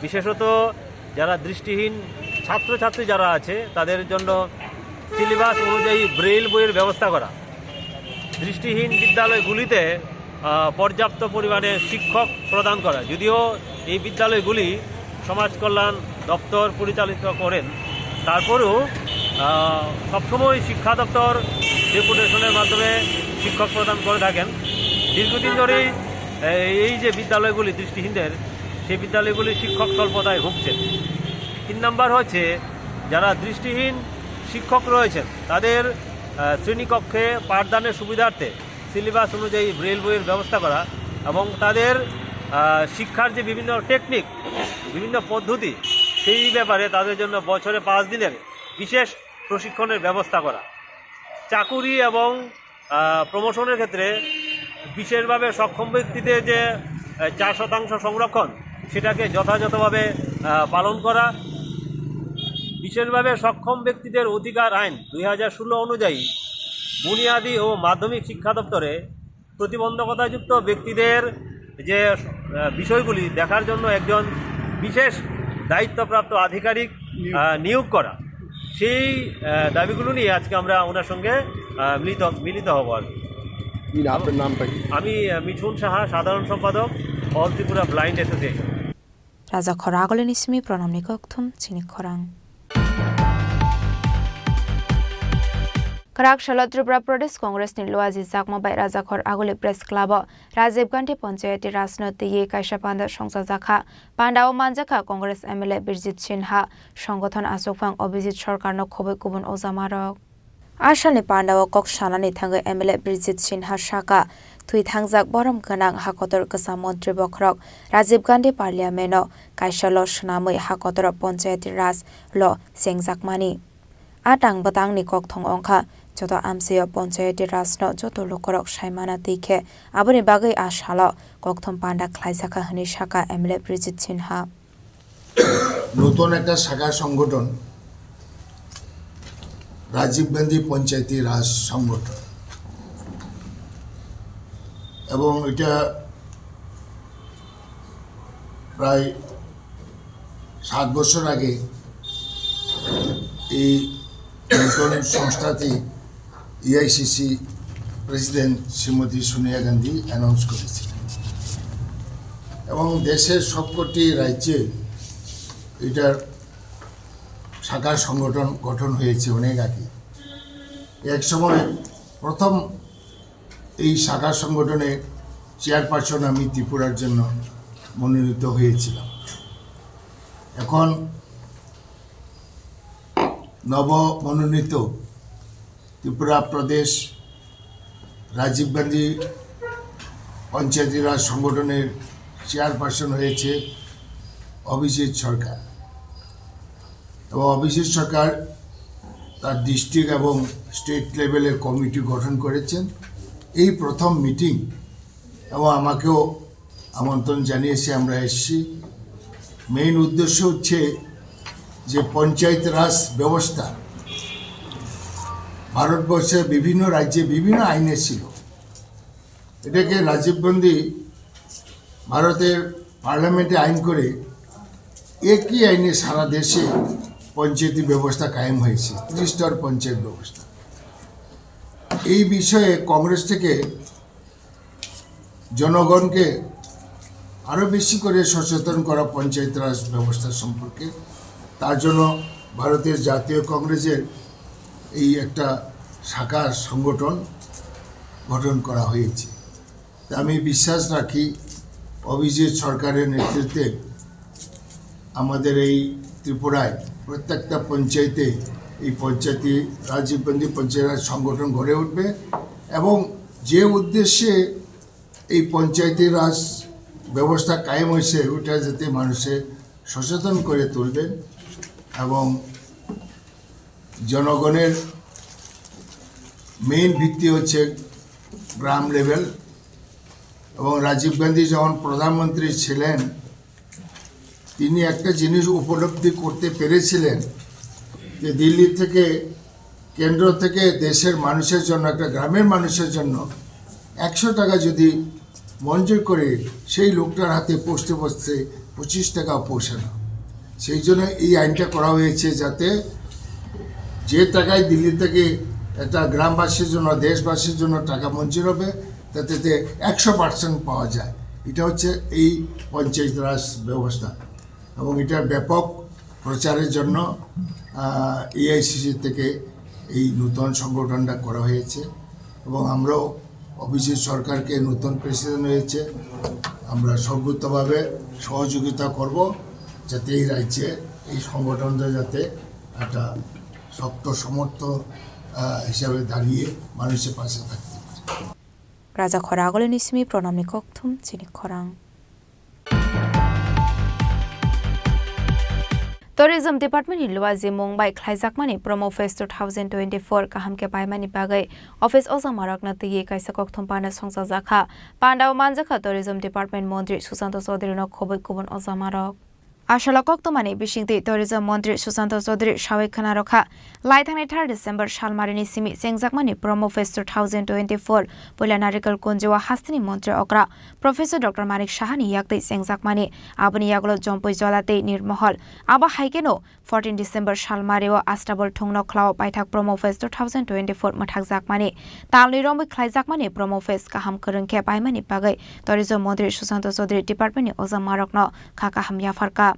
বিশেষত যারা দৃষ্টিহীন ছাত্রছাত্রী যারা আছে, তাদের জন্য সিলেবাস অনুযায়ী ব্রেইল বইয়ের ব্যবস্থা করা, দৃষ্টিহীন বিদ্যালয়গুলিতে, আহ, পর্যাপ্ত পরিমাণে শিক্ষক প্রদান করা। যদিও এই বিদ্যালয়গুলি সমাজ কল্যাণ দপ্তর পরিচালিত করেন, তারপরেও, আহ, সবসময় শিক্ষা দপ্তর ডেপুটেশনের মাধ্যমে শিক্ষক প্রদান করে থাকেন। দীর্ঘদিন ধরেই, আহ, এই যে বিদ্যালয়গুলি দৃষ্টিহীনদের, সেই বিদ্যালয়গুলি শিক্ষক স্বল্পতায় ভুগছে। তিন নম্বর হচ্ছে, যারা দৃষ্টিহীন শিক্ষক রয়েছেন, তাদের, আহ, শ্রেণীকক্ষে পাঠদানের সুবিধার্থে সিলেবাস অনুযায়ী ব্রেইল বইয়ের ব্যবস্থা করা এবং তাদের, আহ, শিক্ষার যে বিভিন্ন টেকনিক, বিভিন্ন পদ্ধতি, সেই ব্যাপারে তাদের জন্য বছরে পাঁচ দিনের বিশেষ প্রশিক্ষণের ব্যবস্থা করা। চাকুরি এবং, আহ, প্রমোশনের ক্ষেত্রে বিশেষভাবে সক্ষম ব্যক্তিদের যে, আহ, চার শতাংশ সংরক্ষণ, সেটাকে যথাযথভাবে, আহ, পালন করা। বিশেষভাবে সক্ষম ব্যক্তিদের অধিকার আইন দুই হাজার ষোলো অনুযায়ী বুনিয়াদী ও মাধ্যমিক শিক্ষা দপ্তরে প্রতিবন্ধকতাযুক্ত ব্যক্তিদের যে, আহ, বিষয়গুলি দেখার জন্য একজন বিশেষ দায়িত্বপ্রাপ্ত আধিকারিক, নিয়োগ। আহ, নিয়োগ করা, সেই, আহ, দাবিগুলো নিয়ে আজকে আমরা ওনার সঙ্গে, আহ, মিলিত, মিলিত হব আর কি। কি না, আপনার নামটা কি? আমি, আহ, মিঠুন সাহা, সাধারণ সম্পাদক, all Tripura blind association. Raja Khoraguleni simi pranamni kokthum chini khorang. Kwraksalo Tripura Pradesh Congress ni Luaji Chakma bai Raja Khoraguli Press Club o Rajiv Gandhi Panchayati Raj no twiwi kaisa panda songchajakha. Panda o manjakha Congress M L A Birjit Sinha, songothon achukphang Abhijit Sarkar no khobwi kubun ojamarok. Asalni pandao kok sanani thangwi M L A Birjit Sinha saka, thwi thangjak borom gwnang hakotor kwcham montri bokhorok Rajiv Gandhi Parliament-o kaisa lo swnamwi hakotoro Panchayati Raj lo chengjakmani. A tang bwtangni kokthong wngkha, joto amchaio Panchayati Raj no joto lukurok saimana twi khe aboni bagwi a salo kokthom panda khlaijakha hwnwi saka M L A Birjit Sinha. নতুন একটা শাখা সংগঠন রাজীব গান্ধী পঞ্চায়েতি রাজ সংগঠন, এবং এটা প্রায় সাত বছর আগে এই নতুন সংস্থাটি এআইসিসি প্রেসিডেন্ট শ্রীমতী সোনিয়া গান্ধী অ্যানাউন্স করেছিলেন এবং দেশের সবকটি রাজ্যে এটার শাখা সংগঠন গঠন হয়েছে অনেক আগে। এক সময় প্রথম এই শাখা সংগঠনের চেয়ারপারসন আমি ত্রিপুরার জন্য মনোনীত হয়েছিলাম। এখন নব মনোনীত ত্রিপুরা প্রদেশ রাজীব গান্ধী পঞ্চায়েতি রাজ সংগঠনের চেয়ারপারসন হয়েছে অভিজিৎ সরকার। এবং অভিজিৎ সরকার তার ডিস্ট্রিক্ট এবং স্টেট লেভেলের কমিটি গঠন করেছেন। এই প্রথম মিটিং এবং আমাকেও আমন্ত্রণ জানিয়েছে, আমরা এসেছি। মেইন উদ্দেশ্য হচ্ছে যে পঞ্চায়েত রাজ ব্যবস্থা ভারতবর্ষের বিভিন্ন রাজ্যে বিভিন্ন আইনে ছিল, এটাকে রাজীব গান্ধী ভারতের পার্লামেন্টে আইন করে একই আইনে সারা দেশে পঞ্চায়েতি ব্যবস্থা কায়েম হয়েছে, ত্রিস্তর পঞ্চায়েত ব্যবস্থা। এই বিষয়ে কংগ্রেস থেকে জনগণকে আরও বেশি করে সচেতন করা পঞ্চায়েত রাজ ব্যবস্থা সম্পর্কে, তার জন্য ভারতের জাতীয় কংগ্রেসের এই একটা শাখা সংগঠন গঠন করা হয়েছে। তা আমি বিশ্বাস রাখি অভিজিৎ সরকারের নেতৃত্বে আমাদের এই ত্রিপুরায় প্রত্যেকটা পঞ্চায়েতে এই পঞ্চায়েতি রাজীব গান্ধী পঞ্চায়েত রাজ সংগঠন গড়ে উঠবে এবং যে উদ্দেশ্যে এই পঞ্চায়েতি রাজ ব্যবস্থা কায়েম হয়েছে ওটা যাতে মানুষের সচেতন করে তুলবেন এবং জনগণের মেইন ভিত্তি হচ্ছে গ্রাম লেভেল। এবং রাজীব গান্ধী যখন প্রধানমন্ত্রী ছিলেন, তিনি একটা জিনিস উপলব্ধি করতে পেরেছিলেন যে দিল্লি থেকে, কেন্দ্র থেকে দেশের মানুষের জন্য, একটা গ্রামের মানুষের জন্য একশো টাকা যদি মঞ্জুর করে, সেই লোকটার হাতে পৌঁছতে পৌঁছতে পঁচিশ টাকা পৌঁছানো। সেই জন্য এই আইনটা করা হয়েছে, যাতে যে টাকায় দিল্লি থেকে একটা গ্রামবাসীর জন্য, দেশবাসীর জন্য টাকা মঞ্জুর হবে, তাতে একশো পার্সেন্ট পাওয়া যায়। এটা হচ্ছে এই পঞ্চায়েত রাজ ব্যবস্থা এবং এটার ব্যাপক প্রচারের জন্য এআইসিসি থেকে এই নতুন সংগঠনটা করা হয়েছে এবং আমরাও অভিজিৎ সরকারকে নতুন প্রেসিডেন্ট হয়েছে, আমরা সর্বতোভাবে সহযোগিতা করব যাতে এই রাজ্যে এই সংগঠনটা যাতে একটা শক্ত সমর্থ আহ, হিসাবে দাঁড়িয়ে মানুষের পাশে থাকতে পারে। Raja Khora Agolini simi Pranamni kokthum chini khorang. Tourism Department ni luaji mung bai khlaijakmani Promo Fest two thousand twenty-four kaham khe paimani bagwi office ojamarokno twiwi kaisa kokthum panda songchajakha. Pandao manjakha Tourism Department Montri Susanto Chaudhary no khobwi kubun ojamarok. Asalo koktomani bisingtwi Tourism Montri Susanto Chaudhary sawi khwnarokha, laithangni third December salmarini simi chengjakmani Promo Fest two thousand twenty-four puila Narikal Kunjio hasteni Montri okra Professor Doctor Manik Sahani yaktwi chengjakmani, aboni yagulo Jompui Jola tei Nirmohol. Abo hai kheno fourteen December salmario Astabol Thungno khlao paithak Promo Fest two thousand twenty-four mwthakjakmani, talni romwi khlaijakmani Promo Fest kaham kwrwng khe paimani bagwi Tourism Montri Susanto Chaudhary department ni ojamarokno kha kaham yapharkha.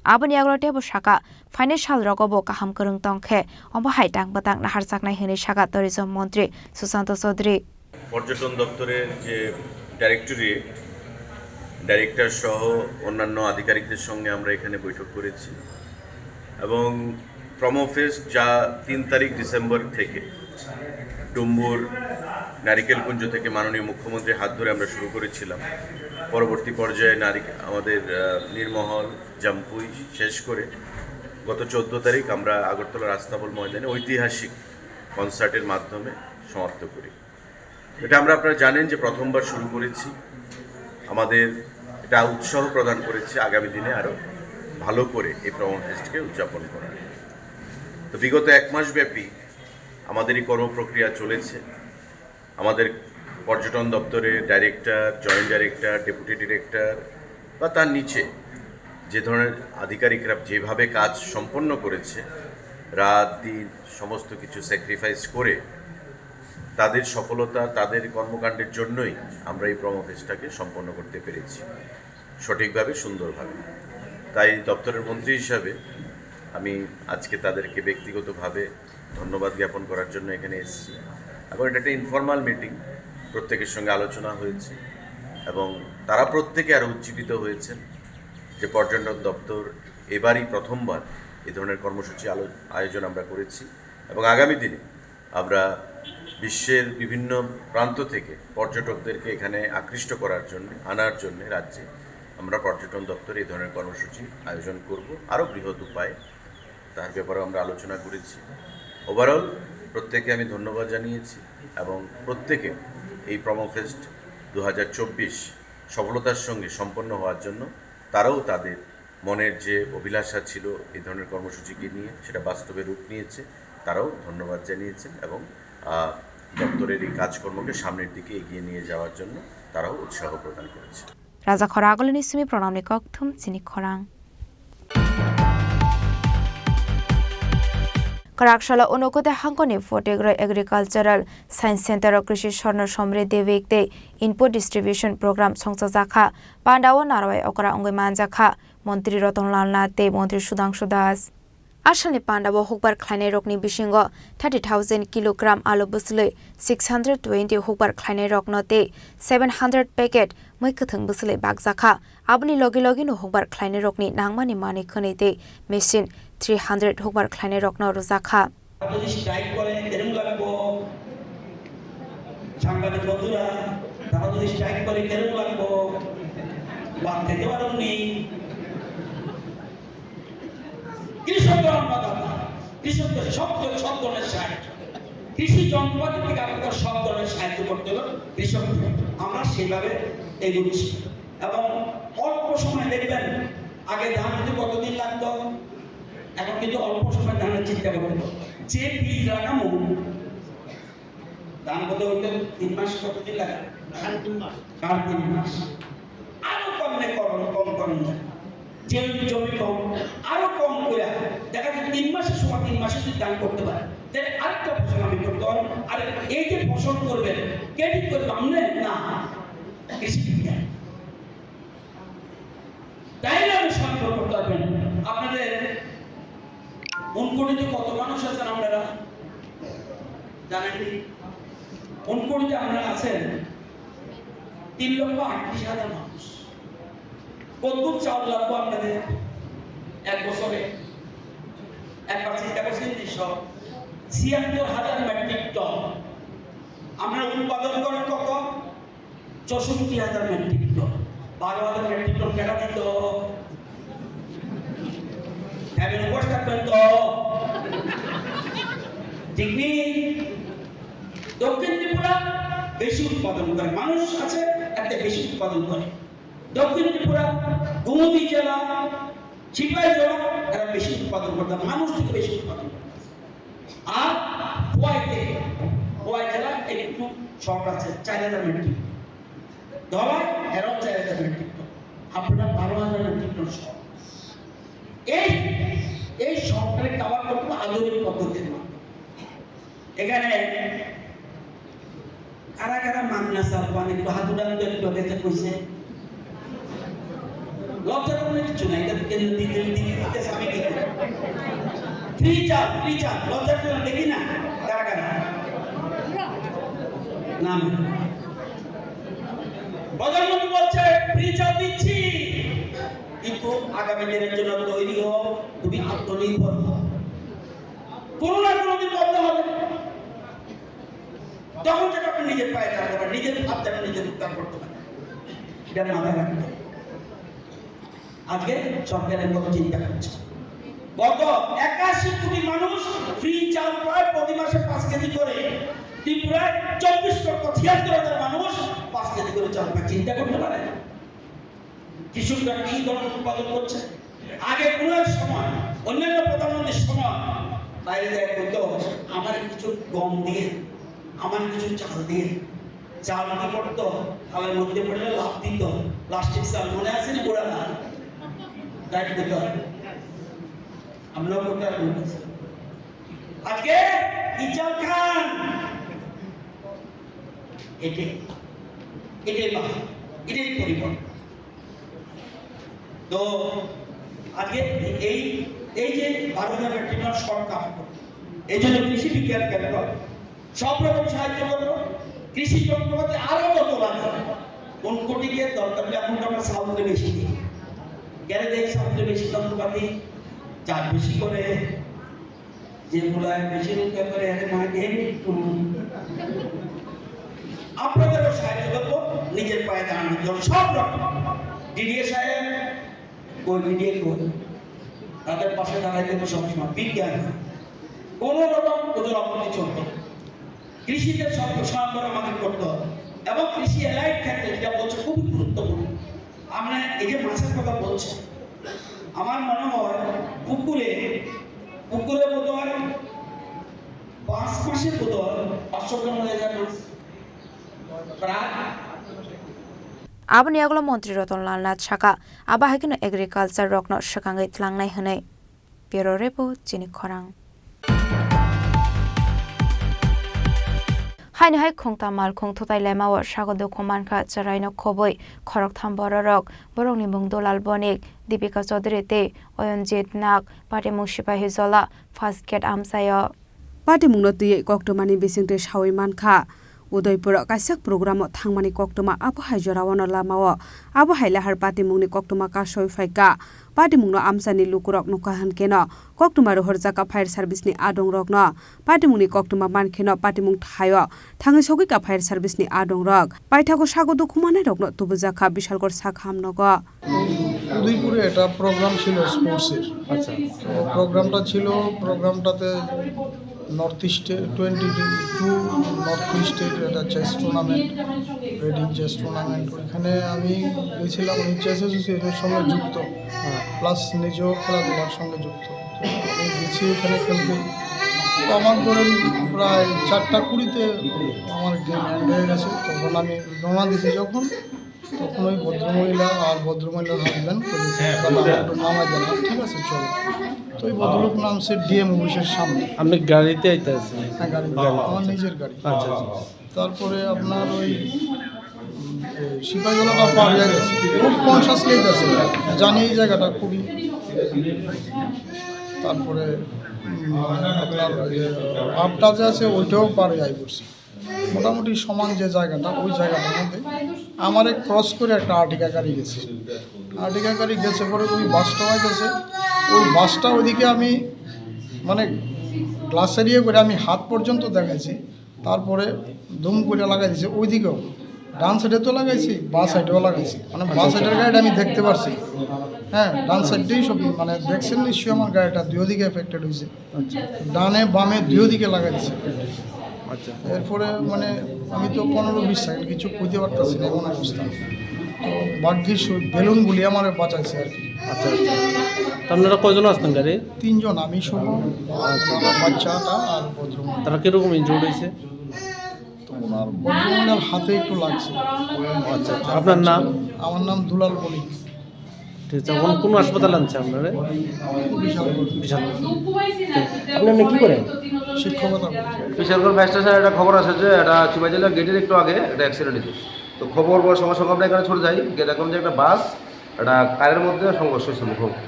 Aboni yagulo teibo sakha, phainai salrogo bo kaham kwrwng tong khe, omo hai tang bwtang naharjaknai hwnwi sakha Tourism Montri Susanto Chaudhary. পর্যটন দপ্তরের যে directorate, director সহ অন্যান্য আধিকারিকদের সঙ্গে আমরা এখানে বৈঠক করেছি এবং প্রোমো ফেস্ট যা তিন তারিখ ডিসেম্বর থেকে ডুম্বুর নারিকেলকুঞ্জ থেকে মাননীয় মুখ্যমন্ত্রীর হাত ধরে আমরা শুরু করেছিলাম, পরবর্তী পর্যায়ে নারিক-, আমাদের, আহ, নির্মহল, জাম্পুই শেষ করে গত চোদ্দ তারিখ আমরা আগরতলার আস্তাবল ময়দানে ঐতিহাসিক কনসার্টের মাধ্যমে সমাপ্ত করি। এটা আমরা, আপনারা জানেন যে প্রথমবার শুরু করেছি। আমাদের এটা উৎসাহ প্রদান করেছে আগামী দিনে আরও ভালো করে এই প্রোমো ফেস্টকে উদযাপন করার। তো বিগত এক মাস ব্যাপী আমাদের এই কর্মপ্রক্রিয়া চলেছে। আমাদের পর্যটন দপ্তরের director, joint director, deputy director বা তার নিচে যে ধরনের আধিকারিকরা যেভাবে কাজ সম্পন্ন করেছে, রাত দিন সমস্ত কিছু স্যাক্রিফাইস করে, তাদের সফলতা, তাদের কর্মকাণ্ডের জন্যই আমরা এই প্রমো ফেস্টটাকে সম্পন্ন করতে পেরেছি সঠিকভাবে, সুন্দরভাবে। তাই দপ্তরের মন্ত্রী হিসাবে আমি আজকে তাদেরকে ব্যক্তিগতভাবে ধন্যবাদ জ্ঞাপন করার জন্য এখানে এসেছি। এবং এটা একটা ইনফর্মাল মিটিং, প্রত্যেকের সঙ্গে আলোচনা হয়েছে এবং তারা প্রত্যেকে আরও উজ্জীবিত হয়েছেন যে পর্যটন দপ্তর এবারই প্রথমবার এ ধরনের কর্মসূচি আলো-, আয়োজন আমরা করেছি এবং আগামী দিনে আমরা বিশ্বের বিভিন্ন প্রান্ত থেকে পর্যটকদেরকে এখানে আকৃষ্ট করার জন্য, আনার জন্য রাজ্যে আমরা পর্যটন দপ্তরে এই ধরনের কর্মসূচি আয়োজন করব আরও বৃহৎ উপায়ে। তার ব্যাপারে আমরা আলোচনা করেছি। ওভারঅল প্রত্যেকে আমি ধন্যবাদ জানিয়েছি এবং প্রত্যেকে এই প্রমো ফেস্ট দু হাজার চব্বিশ সফলতার সঙ্গে সম্পন্ন হওয়ার জন্য তারাও তাদের মনের যে অভিলাষা ছিল এই ধরনের কর্মসূচিকে নিয়ে, সেটা বাস্তবে রূপ নিয়েছে। তারাও ধন্যবাদ জানিয়েছেন এবং, আহ, দপ্তরের এই কাজকর্মকে সামনের দিকে এগিয়ে নিয়ে যাওয়ার জন্য তারাও উৎসাহ প্রদান করেছেন। Raja khorang agulini simi pranamni kokthum chini khorang. Kwraksalo Unokoti hangkoni Photigroi Agricultural Science Center o Krishi Swarno Samriddhi Week tei Input Distribution Program songchajakha. Pandao narwai okra wngwi manjakha Montri Ratan Lal Nath tei Montri Sudhangshu Das. Asalni pandao hukbar khlainairokni bisingo thirty thousand kilogram alu bwswlwi six hundred twenty hukbar khlainairokno tei seven hundred packet mui kwthwng bwswlwi bakjakha. Aboni logi logino hukbar khlainairokni nangmani manwi khwnwi tei machine three hundred hukbar khlainairokno rwjakha. যদি স্ট্রাইক করে কেরম লাগবো? সাংবাদিক বন্ধুরা, তারা যদি স্ট্রাইক করে কেরম লাগবো? বাদ খেতে পারুননি। কৃষকরা অন্নদাতা, কৃষকদের সব, সব ধরনের সাহায্য। কৃষি যন্ত্রপাতি থেকে আরম্ভ করে সব ধরনের সাহায্য করতে হবে কৃষকদের। আমরা সেইভাবে এগোচ্ছি এবং অল্প সময় দেখবেন, আগে ধান হতে কতদিন লাগতো, এখন কিন্তু অল্প সময় ধানের চিন্তা করতে হবে। যে বীজ লাগামো, ধান হতে হতে তিন মাস কতদিন লাগে? সাড়ে তিন মাস। সাড়ে তিন মাস। আরো কম নেই, কম, কম, কম যায়। যে জমি কম, আরো কম করে দেখা যায় তিন মাসের সময় তিন মাসে যদি ধান করতে পারে, তাহলে আরেকটা ফসল আমি করতে পারবো। আর এই যে ফসল করবেন, কে ঠিক করবে? আপনি? না, কৃষি বিজ্ঞান। তাইলে আমি সম্পর্ক করতে পারবেন। আপনাদের ঊনকোটিতে কত মানুষ আছেন আপনারা জানেননি? ঊনকোটিতে আপনারা আছেন তিন লক্ষ আটত্রিশ হাজার মানুষ। কতটুকু চাউল লাগবো আপনাদের এক বছরে? একবার চিন্তা করছেন নি সব? ছিয়াত্তর হাজার মেট্রিক টন। আমরা উৎপাদন করেন কত? চৌষট্টি হাজার মেট্রিক টন। বারো হাজার মেট্রিক টন কেন দিত? ফ্যামিলি বসে থাকবেন তো? ঠিক নেই? দক্ষিণ ত্রিপুরা বেশি উৎপাদন করে, মানুষ আছে, এতে বেশি উৎপাদন করে। দক্ষিণ ত্রিপুরা, গোমতী জেলা, সিপাহীজলা, এরা বেশি উৎপাদন করতে, মানুষ থেকে বেশি উৎপাদন করতে। আর খোয়াইতে, খোয়াই জেলা একটু শর্ট আছে, চার হাজার মেট্রিক। ধলাই, এরাও চার হাজার মেট্রিক টন। আপনারা বারো হাজার মেট্রিক টন শর্ট। এই, এই শর্টটাকে কাভার করতে হবে আধুনিক পদ্ধতির মাধ্যমে। এখানে কারা কারা মান্না সালমান একটু হাত উঠান তো, একটু আগে যে কইছে। লজ্জার কোনো কিছু নাই, এটা তো কেন্দ্র দিতে, দিতে, দিতে স্বামী কি করে? ফ্রি চাল, ফ্রি চাল, লজ্জার কোনো দেখি না, কারা কারা? নাম। প্রধানমন্ত্রী বলছে, ফ্রি চাল দিচ্ছি, কিন্তু আগামী দিনের জন্য তৈরি হও, তুমি আত্মনির্ভর হও। কোনো না কোনো দিন বন্ধ হবে। তখন যেন আপনি নিজের পায়ে দাঁড়াতে পারেন, নিজের ভাত যেন নিজে উদ্ধার করতে পারেন, এটা মাথায় রাখতে হবে। আজকে সরকারের মতো চিন্তা করছে। গত একাশি কোটি মানুষ ফ্রি চাল পায় প্রতি মাসে পাঁচ কেজি করে। ত্রিপুরায় চব্বিশ লক্ষ ছিয়াত্তর হাজার মানুষ পাঁচ কেজি করে চাল পায়। চিন্তা করতে পারেন? কৃষকরা কি ধরনের উৎপাদন করছে? আগে কোনো এক সময়, অন্যান্য প্রধানমন্ত্রীর সময় বাইরে যায় বলতো, "আমার কিছু গম দিয়ে, আমার কিছু চাল দিয়ে।" চাল কি করতো? থালার মধ্যে পড়লে লাফ দিত, প্লাস্টিক চাল, মনে আছে না পুরানা? দায়িত্ব দিতে হবে। আমরাও করতে পারবো। আজকে ইজাল খান, এটাই, এটাই মা, এটাই পরিবার। তো আজকে এই, এই যে বারো হাজার টিনার শর্ট কাম, এই জন্য কৃষি বিজ্ঞান কেন্দ্র সব রকম সাহায্য করবো। কৃষি যন্ত্রপাতি আরো যত লাগে, কোন কোটি গিয়ে দরকার হলে এখন তো আমরা সাউথে বেশি দিই, গেলে দেয় সাউথে বেশি যন্ত্রপাতি, চাষ বেশি করে, যেগুলো বেশি রোজগার করে এর মাঝে একটু আপনাদেরও সাহায্য করবো নিজের পায়ে দাঁড়ানোর জন্য। সব রকম ডিডিএ সাহেব, ওই মিডিয়া কই? তাদের পাশে দাঁড়াইতে তো সবসময় বিজ্ঞান, কোনো রকম ওদের অপচয় চলতো না। কৃষিতে সব সমান্তরাল আমাদের করতে হবে এবং কৃষি অ্যালাইড ক্ষেত্রে যেটা বলছে খুবই গুরুত্বপূর্ণ। আমরা এই যে মাছের কথা বলছি, আমার মনে হয় পুকুরে, পুকুরে বোধ হয় পাঁচ মাসে বোধ হয় পাঁচশো গ্রাম হয়ে যায় মাছ। প্রায় Aboni yagulo Montri Ratan Lal Nath saka, abo hai kheno agriculture rokno swkangwi tlangnai hwnwi. Bureau Report, Chini Khorang. Haino hai khungta malkhung thutai laimao sago dukhu mankha chwraino khobwi khoroktham bororok, borokni mung Dulal Bonik, Dipika Chaudhary tei Oyonjit Nag, patimung Sipahijola, first gate amchaio. Patimungno twiwi koktwmani bisingtwi sawi mankha. Udaipuro kaisa programo thangmani koktwma abo hai jorao no lamao. Abo hai lahar patimungni koktwma kasawi phaikha. Patimungno amchaini lukurok nukha hwnkhe no koktwma rohorjakha fire service ni adongrokno. Patimungni koktwma mankheno patimung thaio thangwi sogwikha fire service ni adongrok. Paithago sago dukhu mannairokno tubujakha Bishalgarh sakham nogo. উদয়পুরে একটা প্রোগ্রাম ছিল স্পোর্টসের। আচ্ছা। তো প্রোগ্রামটা ছিল, প্রোগ্রামটাতে নর্থ ইস্টে টোয়েন্টি টু নর্থ ইস্টের একটা চেস টুর্নামেন্ট, রেডিং চেস টুর্নামেন্ট, ওইখানে আমি গেছিলাম, আমি চেস অ্যাসোসিয়েশনের সঙ্গে যুক্ত, হ্যাঁ। প্লাস নিজেও খেলাধুলার সঙ্গে যুক্ত। তো আমি গেছি ওখানে খেলতে। তো আমার ধরেন প্রায় চারটা কুড়িতে আমার গেম এন্ড হয়ে গেছে। তখন আমি রওনা দিছি যখন, তখন ওই ভদ্রমহিলা আর ভদ্রমহিলার হাজব্যান্ড বলেছে, "দাদা, একটু নামাই দেন।" "ঠিক আছে, চলো।" তো ওই ভদ্রলোক নামছে ডিএম অফিসের সামনে। আপনি গাড়িতে আইতে আছেন? হ্যাঁ, গাড়িতে। গাড়ি। আমার নিজের গাড়ি। আচ্ছা, আচ্ছা। তারপরে আপনার ওই, উম, এ, সিপাহীজলাটা পার হয়ে গেছে। খুব কনসিয়াসলি যাচ্ছে, জানি এই জায়গাটা খুবই। তারপরে, উম, আপনার ওই যে আপটা যে আছে, ওইটাও পার হয়ে আই পড়ছি। মোটামুটি সমান যে জায়গাটা, ওই জায়গাটার মধ্যে আমারে ক্রস করে একটা আর্টিকা গাড়ি গেছে। আর্টিকা গাড়ি গেছে পরে ওই বাসটা হয়ে গেছে, ওই বাসটা ওইদিকে আমি মানে গ্লাস এরিয়া করে আমি হাত পর্যন্ত দেখাইছি, তারপরে দুম করে লাগাই দিছে ওইদিকেও, ডান সাইডে তো লাগাইছি, বাঁ সাইডেও লাগাইছি, মানে বাঁ সাইডের গাড়িটা আমি দেখতে পারছি। হ্যাঁ, ডান সাইডটাই সব মানে দেখছেন নিশ্চয়ই আমার গাড়িটা দুই দিকে এফেক্টেড হয়েছে। আচ্ছা। ডানে বামে দুই দিকে লাগাই দিছে। আচ্ছা। এরপরে মানে আমি তো পনেরো বিশ সেকেন্ড কিছু কইতে পারতাছি না, এমন অবস্থা। তো ভাগ্যিস ওই বেলুন গুলি আমারে বাঁচাইছে আর কি। আচ্ছা, আচ্ছা। তো আপনারা কয়জন আসতেন গাড়ি? তিনজন, আমি সহ, আচ্ছা। আমার বাচ্চাটা আর ভদ্রমহিলা। তারা কিরকম ইনজুর্ড হয়েছে? তো ওনার ভদ্রমহিলার হাতে একটু লাগছে। আচ্ছা, আচ্ছা। আপনার নাম? আমার নাম দুলাল বণিক। ঠিক আছে, এখন কোন হাসপাতালে আনছে আপনারা? বিশালগড়। বিশালগড়। আপনি, আপনি কি করেন? শিক্ষকতা করি। বিশালগড় ফায়ার স্টেশনে একটা খবর আছে যে একটা চিপাঝিলা গেটের একটু আগে একটা অ্যাক্সিডেন্ট হয়েছে। তো খবর পাওয়ার সঙ্গে সঙ্গে আমরা এখানে ছুটে যাই, গিয়ে দেখলাম যে একটা বাস একটা কারের মধ্যে সংঘর্ষ হয়েছে মুখোমুখি।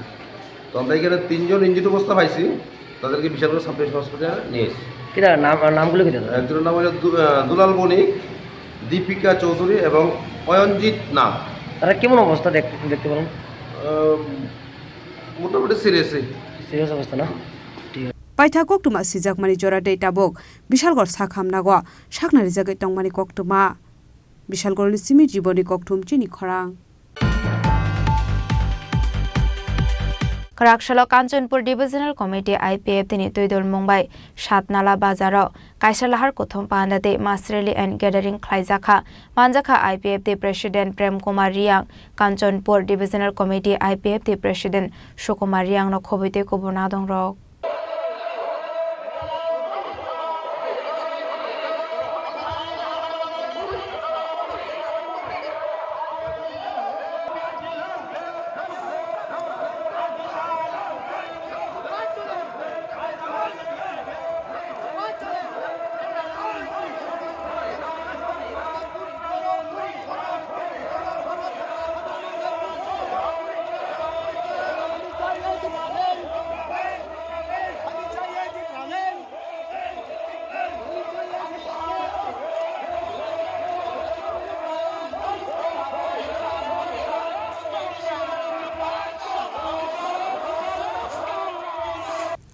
তো আমরা এখানে তিনজন ইঞ্জিন অবস্থা পাইছি, তাদেরকে বিশালগড় সাব ডিভিশন হসপিটালে নিয়ে এসেছি। কিতা নাম, নামগুলো কিতা? একজনের নাম হলো দু-, আহ, দুলাল বণিক, দীপিকা চৌধুরী এবং অয়নজিৎ নাগ। তারা কেমন অবস্থা দেখ-, দেখতে পেলেন? আহ, মোটামুটি সিরিয়াসই। সিরিয়াস অবস্থা না? ঠিক আছে। Paitha koktwma sijakmani jora tei tabuk Bishalgarh sakham nago sakna rijagwi tongmani koktwma. Bishalgarhni simi Jiboni Kokthum, Chini Khorang. Kwraksalo Kanchanpur Divisional Committee I P F T ni twidulmung bai Satnala bazaro kaisa lahar kuthum panda tei mass rally and gathering khlaijakha. Manjakha I P F T President Prem Kumar Riang, Kanchanpur Divisional Committee I P F T President Sukumar Riang no khobwi tei kubun adongrok.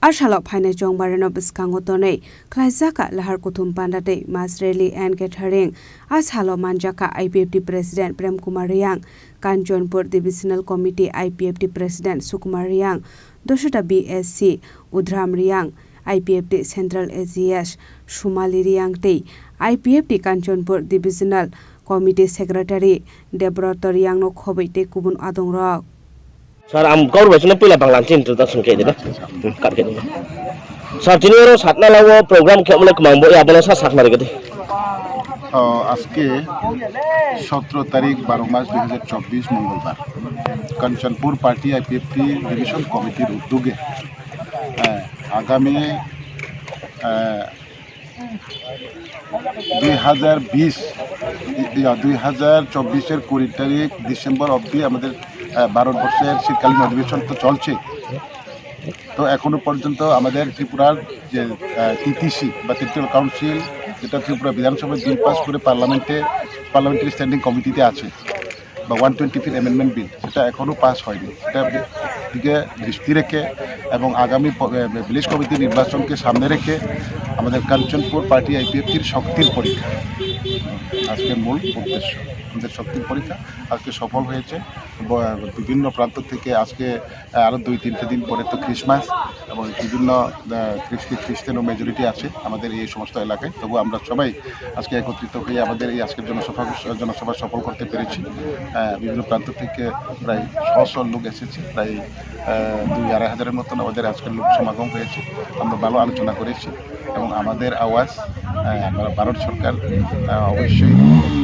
A salo phainai chongbareno bwskango tonwi khlaijak kha lahar kuthum panda tei mass rally and gathering. A salo manjak kha I P F T President Prem Kumar Reang, Kanchanpur Divisional Committee I P F T President Sukumar Reang, Dosota B S C Udram Reang, I P F T Central A G S Sumali Reang tei I P F T Kanchanpur Divisional Committee Secretary Debroto Reangno khobwi tei kubun adongrok. Sir, ang kaur bai sino puila Bangla ni introduction khe diba. Kat khe diba. Sir, tini oro satna lawo program khe mole kmang bo ya bono sa sakna rega di. আহ, আজকে সতেরো তারিখ, বারো মাস দুই হাজার চব্বিশ, মঙ্গলবার, Kanchanpur party IPFT division কমিটির উদ্যোগে, আহ, আগামী, আহ, দুই হাজার বিশ, ইয়া, দুই হাজার চব্বিশের কুড়ি তারিখ ডিসেম্বর অবধি আমাদের, আহ, ভারতবর্ষের শীতকালীন অধিবেশন তো চলছে। তো এখনো পর্যন্ত আমাদের ত্রিপুরার যে, আহ, টিটিসি বা টেরিটোরিয়াল কাউন্সিল, যেটা ত্রিপুরা বিধানসভায় বিল পাস করে পার্লামেন্টে, পার্লামেন্টারি স্ট্যান্ডিং কমিটিতে আছে, বা one twenty fifth amendment bill, সেটা এখনো পাস হয়নি। সেটা দিকে দৃষ্টি রেখে এবং আগামী প-, এ, ভিলেজ কমিটি নির্বাচনকে সামনে রেখে আমাদের কাঞ্চনপুর পার্টি আইপিএফটির শক্তির পরীক্ষা আজকের মূল উদ্দেশ্য। আমাদের শক্তির পরীক্ষা আজকে সফল হয়েছে। ব-, বিভিন্ন প্রান্ত থেকে আজকে, আহ, আরো দুই তিনটে দিন পরে তো ক্রিসমাস এবং বিভিন্ন, আহ, খ্রিস্টি-, খ্রিস্টানও মেজরিটি আছে আমাদের এই সমস্ত এলাকায়। তবু আমরা সবাই আজকে একত্রিত হয়ে আমাদের এই আজকের জনসভা, জনসভা সফল করতে পেরেছি। আহ, বিভিন্ন প্রান্ত থেকে প্রায় ছ শ লোক এসেছে, প্রায়, আহ, দুই আড়াই হাজারের মতন আমাদের আজকের লোক সমাগম হয়েছে। আমরা ভালো আলোচনা করেছি এবং আমাদের আওয়াজ, আহ, ভারত সরকার, আহ, অবশ্যই,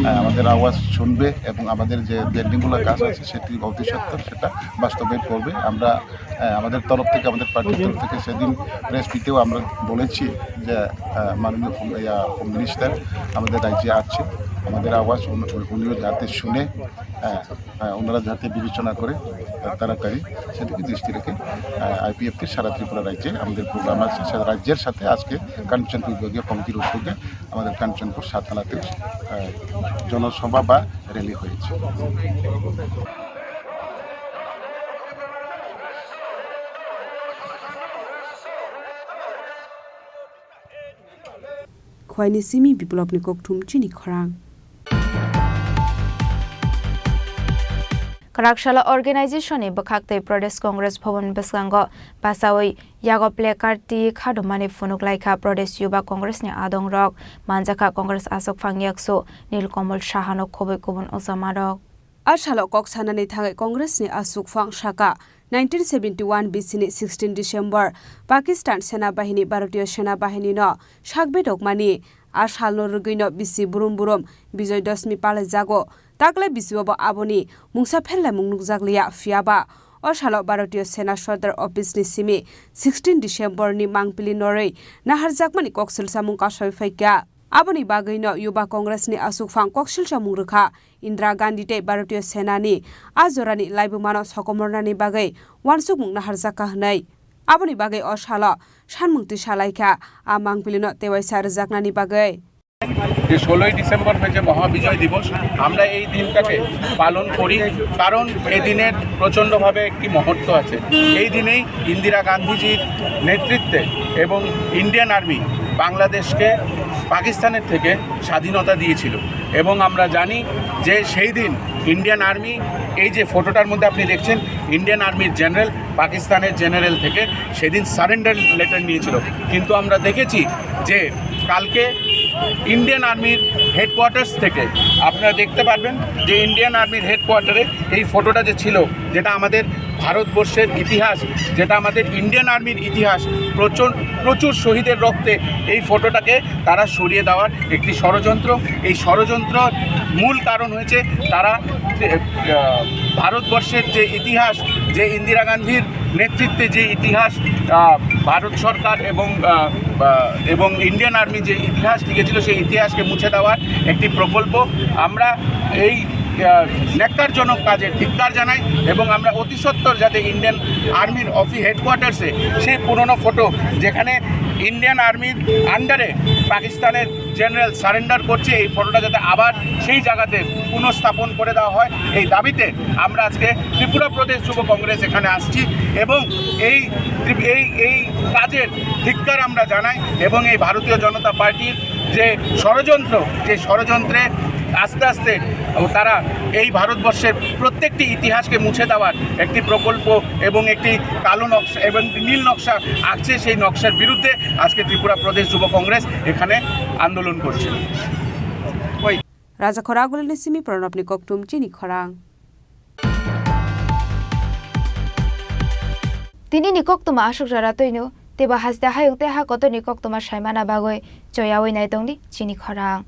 আহ, আমাদের আওয়াজ শুনবে এবং আমাদের যে পেন্ডিংগুলো কাজ আছে সেটি অতি সত্বর সেটা বাস্তবায়ন করবে। আমরা, আহ, আমাদের তরফ থেকে, আমাদের পার্টির তরফ থেকে সেদিন প্রেস মিটেও আমরা বলেছি যে, আহ, মাননীয় হোম, ইয়া, হোম মিনিস্টার আমাদের রাজ্যে আছে, আমাদের আওয়াজ উনি, উনিও যাতে শুনে, আহ, আহ, ওনারা যাতে বিবেচনা করে, আহ, তাড়াতাড়ি সেদিকে দৃষ্টি রেখে, আহ, আইপিএফটির সারা ত্রিপুরা রাজ্যে আমাদের প্রোগ্রাম আছে। সারা রাজ্যের সাথে আজকে কাঞ্চনপুর বিভাগীয় কমিটির উদ্যোগে আমাদের কাঞ্চনপুর সাত থানাতে, আহ, জনসভা বা র্যালি হয়েছে। Khwaini simi biplopni kokthum chini khorang. Kwraksalo organization ni bwkhak tei Pradesh Congress Bhavan bwskango bachaui yago placard twi khadumani phunuk laikha Pradesh Yuba Congress ni adongrok. Manjakha Congress aswk phang yaksu Nilkamal Sahano khobwi kubun ojamarok. A salo kok sanani thangwi Congress ni aswk phang saka, nineteen seventy-one B C ni sixteen December Pakistan Sena Bahini Bharatiya Sena Bahini no sak bedokmani. A salno rwgwino bisi brum brum Bijoy Dashmi palaijago. Taklai bisibo bo aboni mungsa pherlaimung nukjakliya, phiyaba o salo Bharatiya Sena Sodar Office ni simi sixteen December ni mangpili norwi naharjakmani kok silsamung kasaui phaikha. Aboni bagwino Yuba Congress ni aswk phang kok silsamung rwkha Indira Gandhi tei Bharatiya Sena ni a jorani laibumano sokomornani bagwi uansukmung naharjakha hwnwi. Aboni bagwi o salo sanmung twi salaikha a mangpilino tewaisa rwjaknani bagwi. যে ষোলোই ডিসেম্বর হয়েছে মহাবিজয় দিবস, আমরা এই দিনটাকে পালন করি, কারণ এই দিনের প্রচণ্ডভাবে একটি মহত্ব আছে। এই দিনেই ইন্দিরা গান্ধীজির নেতৃত্বে এবং ইন্ডিয়ান আর্মি বাংলাদেশকে পাকিস্তানের থেকে স্বাধীনতা দিয়েছিল। এবং আমরা জানি যে সেই দিন ইন্ডিয়ান আর্মি, এই যে ফটোটার মধ্যে আপনি দেখছেন, ইন্ডিয়ান আর্মির জেনারেল পাকিস্তানের জেনারেল থেকে সেদিন সারেন্ডার লেটার নিয়েছিল। কিন্তু আমরা দেখেছি যে কালকে ইন্ডিয়ান আর্মির হেডকোয়ার্টার্স থেকে আপনারা দেখতে পারবেন যে ইন্ডিয়ান আর্মির হেডকোয়ার্টারে এই ফটোটা যে ছিল, যেটা আমাদের ভারতবর্ষের ইতিহাস, যেটা আমাদের ইন্ডিয়ান আর্মির ইতিহাস, প্রচুর, প্রচুর শহীদের রক্তে এই ফটোটাকে তারা সরিয়ে দেওয়ার একটি ষড়যন্ত্র। এই ষড়যন্ত্রর মূল কারণ হয়েছে তারা, আহ, ভারতবর্ষের যে ইতিহাস, যে ইন্দিরা গান্ধীর নেতৃত্বে যে ইতিহাস, আহ, ভারত সরকার এবং, আহ, আহ, এবং ইন্ডিয়ান আর্মি যে ইতিহাস লিখেছিল, সেই ইতিহাসকে মুছে দেওয়ার একটি প্রকল্প। আমরা এই, আহ, ন্যাক্কারজনক কাজের ধিক্কার জানাই এবং আমরা অতি সত্বর যাতে ইন্ডিয়ান আর্মির অফিস হেডকোয়ার্টার্সে সেই পুরনো ফটো, যেখানে ইন্ডিয়ান আর্মির আন্ডারে পাকিস্তানের জেনারেল সারেন্ডার করছে, এই ফটোটা যাতে আবার সেই জায়গাতে পুনঃস্থাপন করে দেওয়া হয়, এই দাবিতে আমরা আজকে ত্রিপুরা প্রদেশ যুব কংগ্রেস এখানে আসছি এবং এই ত্রিপ-, এই, এই কাজের ধিক্কার আমরা জানাই এবং এই ভারতীয় জনতা পার্টির যে ষড়যন্ত্র, যে ষড়যন্ত্রে আস্তে আস্তে তারা এই ভারতবর্ষের প্রত্যেকটি ইতিহাসকে মুছে দেওয়ার একটি প্রকল্প এবং একটি কালো নকশা এবং নীল নকশা আঁকছে, সেই নকশার বিরুদ্ধে আজকে ত্রিপুরা প্রদেশ যুব কংগ্রেস এখানে আন্দোলন করছে। Rajakhor Agulini simi Pranabni koktum chini khorang. Tini ni koktuma aswk jora twino, teibo haste hayung tei ha kotorni koktuma saimana bagwi choyawi nai tongdi chini khorang.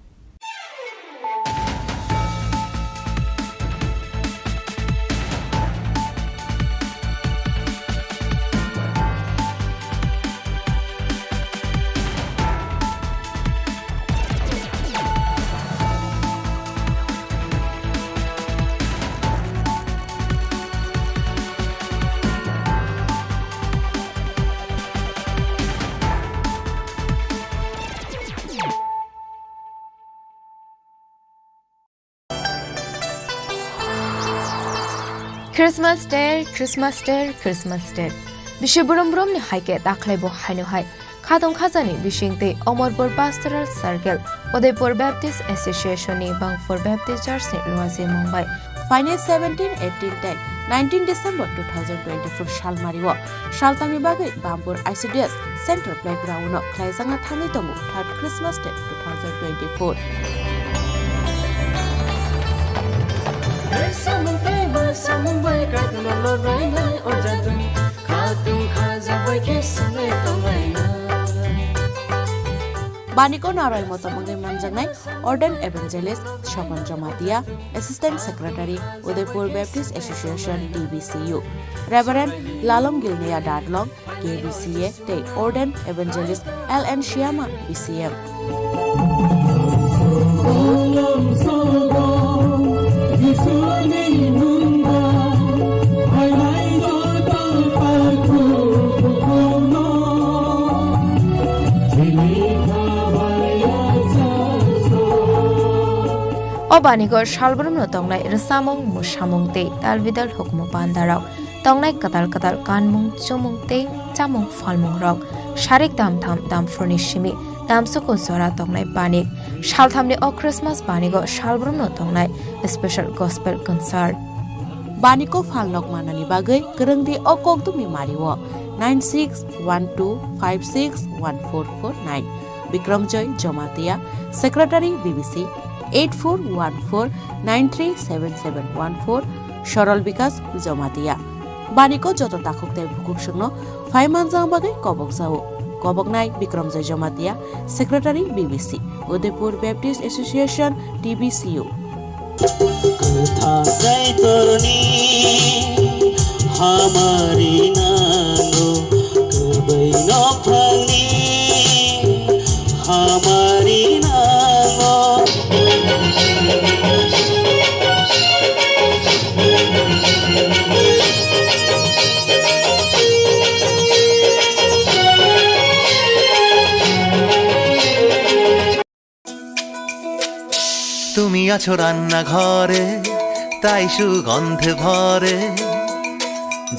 Christmas Day, Christmas Day, Christmas Day. Bisi brum brum ni hai khe dakhwlai bo haino hai. Khatong khajani bising tei Omorpur Pastoral Circle, Udaipur Baptist Association ni Bangphur Baptist Church ni luaji mung bai. Phainai seventeen, eighteen tei nineteen December two thousand twenty-four salmari o saltangni bagwi Bampur I C D S Central Playground o khlaijakna thangwi tongo third Christmas Day two thousand twenty-four. Samung tei ma samung bai kaitorno lobrainai o jaduni khatung khajabai khe swngwi tonglainai. Baniko naroi motom wngwi manjaknai Ordained Evangelist Sopon Jamatia, Assistant Secretary, Udaipur Baptist Association, D B C U, Reverend Lalom Gilneya Dadlong, K B C A, tei Ordained Evangelist L N Shyama, B C M. O baniko salbrumno tongnai rwchapmung, mwsamung tei talbidal hukumu pandarok. Tongnai kwtal kwtal kanmung, chumung tei chamung phalmung rok, sarik dam tham dam phurni simi dam suku jora tongnai banik. Salthamni o Christmas banigo salbrumno tongnai special gospel concert. Baniko phalnok manani bagwi kwrwngdi o kokdumni mario nine six one two five six one four four nine. Bikramjoy Jamatia, Secretary B B C, eight four one four nine three seven seven one four, Sorol Bikas Jamatia. Baniko joto takhuk tei bukhuk swkno phai manjak bagwi kobok jao. Koboknai Bikramjoy Jamatia, Secretary B B C, Udaipur Baptist Association, D B C U. Kwtha Kaitorni hamari nango, kwbwi nophangni hamari nango. তুমি আছো রান্নাঘরে, তাই সুগন্ধে ভরে।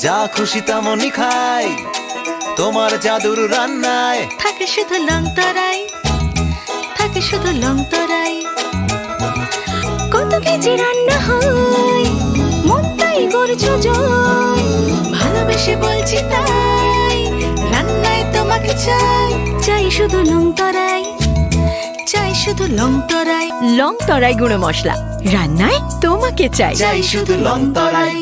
যা খুশি তেমনই খাই, তোমার জাদুর রান্নায়। থাকে শুধু লংতরাই, থাকে শুধু লংতরাই। কত কেজি রান্না হয়, মন তাই করছো জয়। ভালোবেসে বলছি তাই, রান্নায় তোমাকে চাই, চাই শুধু লংতরাই। চাই শুধু লংতরাই। লংতরাই গুঁড়ো মশলা, রান্নায় তোমাকে চাই। চাই শুধু লংতরাই।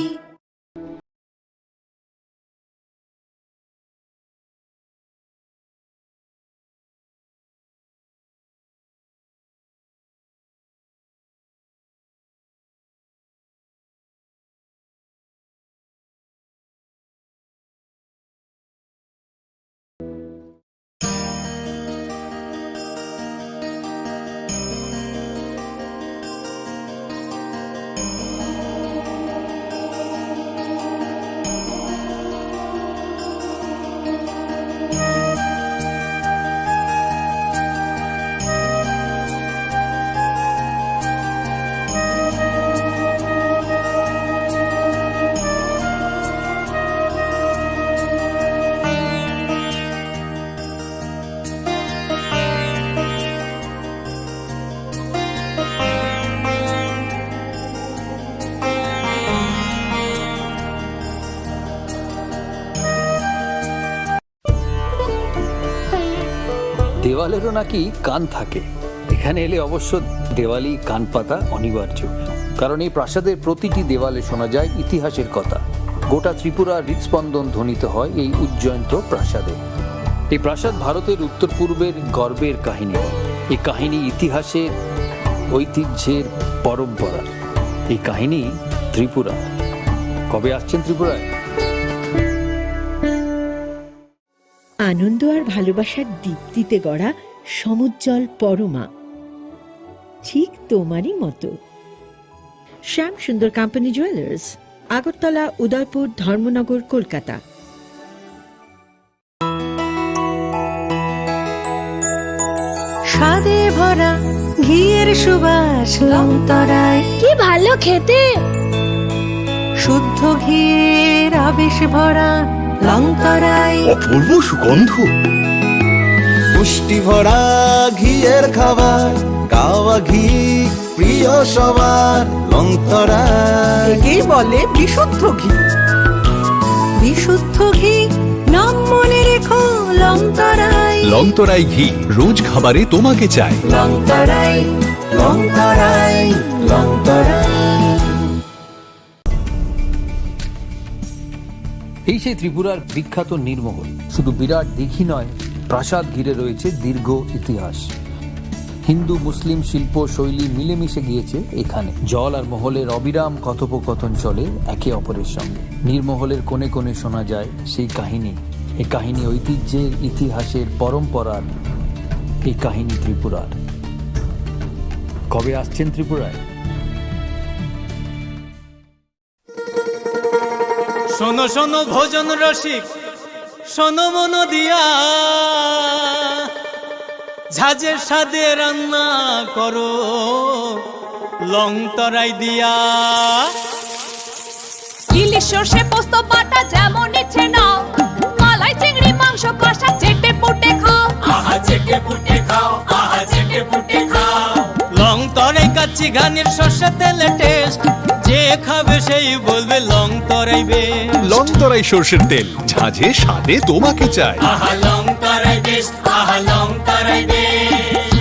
দেওয়ালেরও নাকি কান থাকে। এখানে এলে অবশ্য দেওয়ালি কান পাতা অনিবার্য, কারণ এই প্রাসাদের প্রতিটি দেওয়ালে শোনা যায় ইতিহাসের কথা। গোটা ত্রিপুরার হৃদস্পন্দন ধ্বনিত হয় এই উজ্জয়ন্ত প্রাসাদে। এই প্রাসাদ ভারতের উত্তর পূর্বের গর্বের কাহিনী। এই কাহিনী ইতিহাসের, ঐতিহ্যের, পরম্পরার। এই কাহিনী ত্রিপুরা। কবে আসছেন ত্রিপুরায়? আনন্দ আর ভালোবাসার দীপ্তিতে গড়া সমুজ্জ্বল পরমা, ঠিক তোমারই মতো। শ্যাম সুন্দর কোম্পানি জুয়েলার্স, আগরতলা, উদয়পুর, ধর্মনগর, কলকাতা। স্বাদে ভরা ঘিয়ের সুবাস লংতরাই। কি ভালো খেতে! শুদ্ধ ঘিয়ের আবেশ ভরা লংতরাই। অপূর্ব সুগন্ধ। পুষ্টি ভরা ঘিয়ের খাবার, কাওয়া ঘি প্রিয় সবার লংতরাই। একেই বলে বিশুদ্ধ ঘি। বিশুদ্ধ ঘি, নাম মনে রেখো লংতরাই। লংতরাই ঘি, রোজ খাবারে তোমাকে চাই। লংতরাই, লংতরাই, লংতরাই। এই সেই ত্রিপুরার বিখ্যাত নীরমহল। শুধু বিরাট দিঘি নয়, প্রাসাদ ঘিরে রয়েছে দীর্ঘ ইতিহাস। হিন্দু মুসলিম শিল্প শৈলী মিলেমিশে গিয়েছে এখানে। জল আর মহলের অবিরাম কথোপকথন চলে একে অপরের সঙ্গে। নীরমহলের কোণে কোণে শোনা যায় সেই কাহিনী। এই কাহিনী ঐতিহ্যের, ইতিহাসের, পরম্পরার। এই কাহিনী ত্রিপুরার। কবে আসছেন ত্রিপুরায়? শোনো শোনো ভোজন রসিক, শোনো মন দিয়া, ঝাঁঝের স্বাদে রান্না করো লং তরাই দিয়া। ইলিশ সর্ষে পোস্ত বাটা যেমন ইচ্ছে নাও, মালাই চিংড়ি মাংস কষা চেটে পুটে খাও। আহা চেটে পুটে খাও, আহা চেটে পুটে খাও। লং তরাই কাচ্চি ঘানির সর্ষে তেলে টেস্ট, যে খাবে সেই বলবে Longtarai best. Longtarai সর্ষের তেল, ঝাঁঝে স্বাদে তোমাকে চাই। আহা লং তরাই বেস্ট, আহা Longtarai best.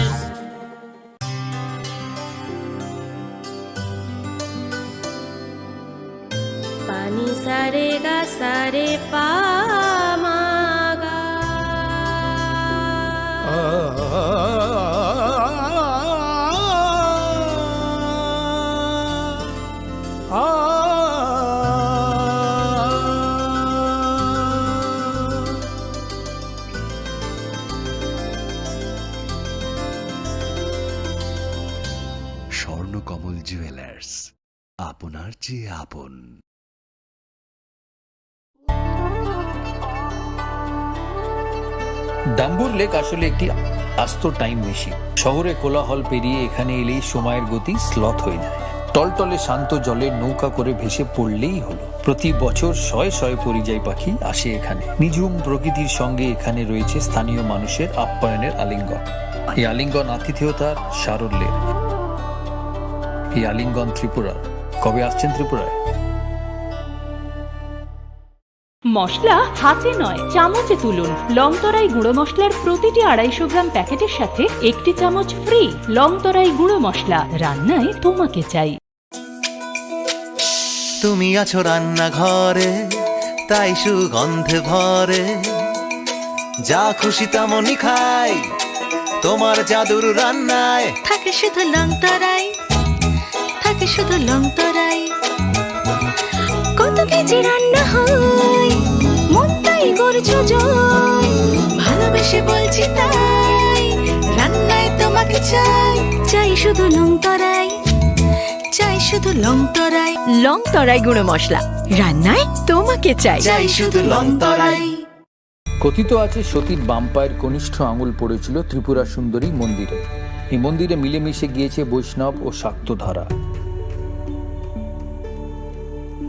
Pani sa re ga sa re pa ma ga. Swarnakamal jewellers, আপনার চেয়ে আপন। ডাম্বুর লেক আসলে একটি আস্ত টাইম মেশিন। শহরে কোলাহল পেরিয়ে এখানে এলেই সময়ের গতি স্লথ হয়ে যায়। টলটলে শান্ত জলে নৌকা করে ভেসে পড়লেই হলো। প্রতি বছর শয়ে শয়ে পরিযায়ী পাখি আসে এখানে। নিঝুম প্রকৃতির সঙ্গে এখানে রয়েছে স্থানীয় মানুষের আপ্যায়নের আলিঙ্গন। এই আলিঙ্গন আতিথেয়তার সারল্যের। এই আলিঙ্গন ত্রিপুরার। কবে আসছেন ত্রিপুরায়? মশলা হাতে নয়, চামচে তুলুন। লংতরাই গুঁড়ো মশলার প্রতিটি আড়াইশো গ্রাম প্যাকেটের সাথে একটি চামচ ফ্রি। লংতরাই গুঁড়ো মশলা, রান্নায় তোমাকে চাই। তুমি আছো রান্নাঘরে, তাই সুগন্ধে ভরে। যা খুশি তেমনই খাই, তোমার জাদুর রান্নায়। থাকে শুধু লংতরাই, থাকে শুধু লংতরাই। কত কেজি রান্না হয়, মনটাই করছো জয়। ভালোবেসে বলছি তাই, রান্নায় তোমাকে চাই। চাই শুধু লংতরাই, চাই শুধু লংতরাই। লংতরাই গুঁড়ো মশলা, রান্নায় তোমাকে চাই। চাই শুধু লংতরাই। কথিত আছে, সতীর বাম পায়ের কনিষ্ঠ আঙুল পড়েছিল ত্রিপুরা সুন্দরী মন্দিরে। এই মন্দিরে মিলেমিশে গিয়েছে বৈষ্ণব ও শাক্ত ধারা।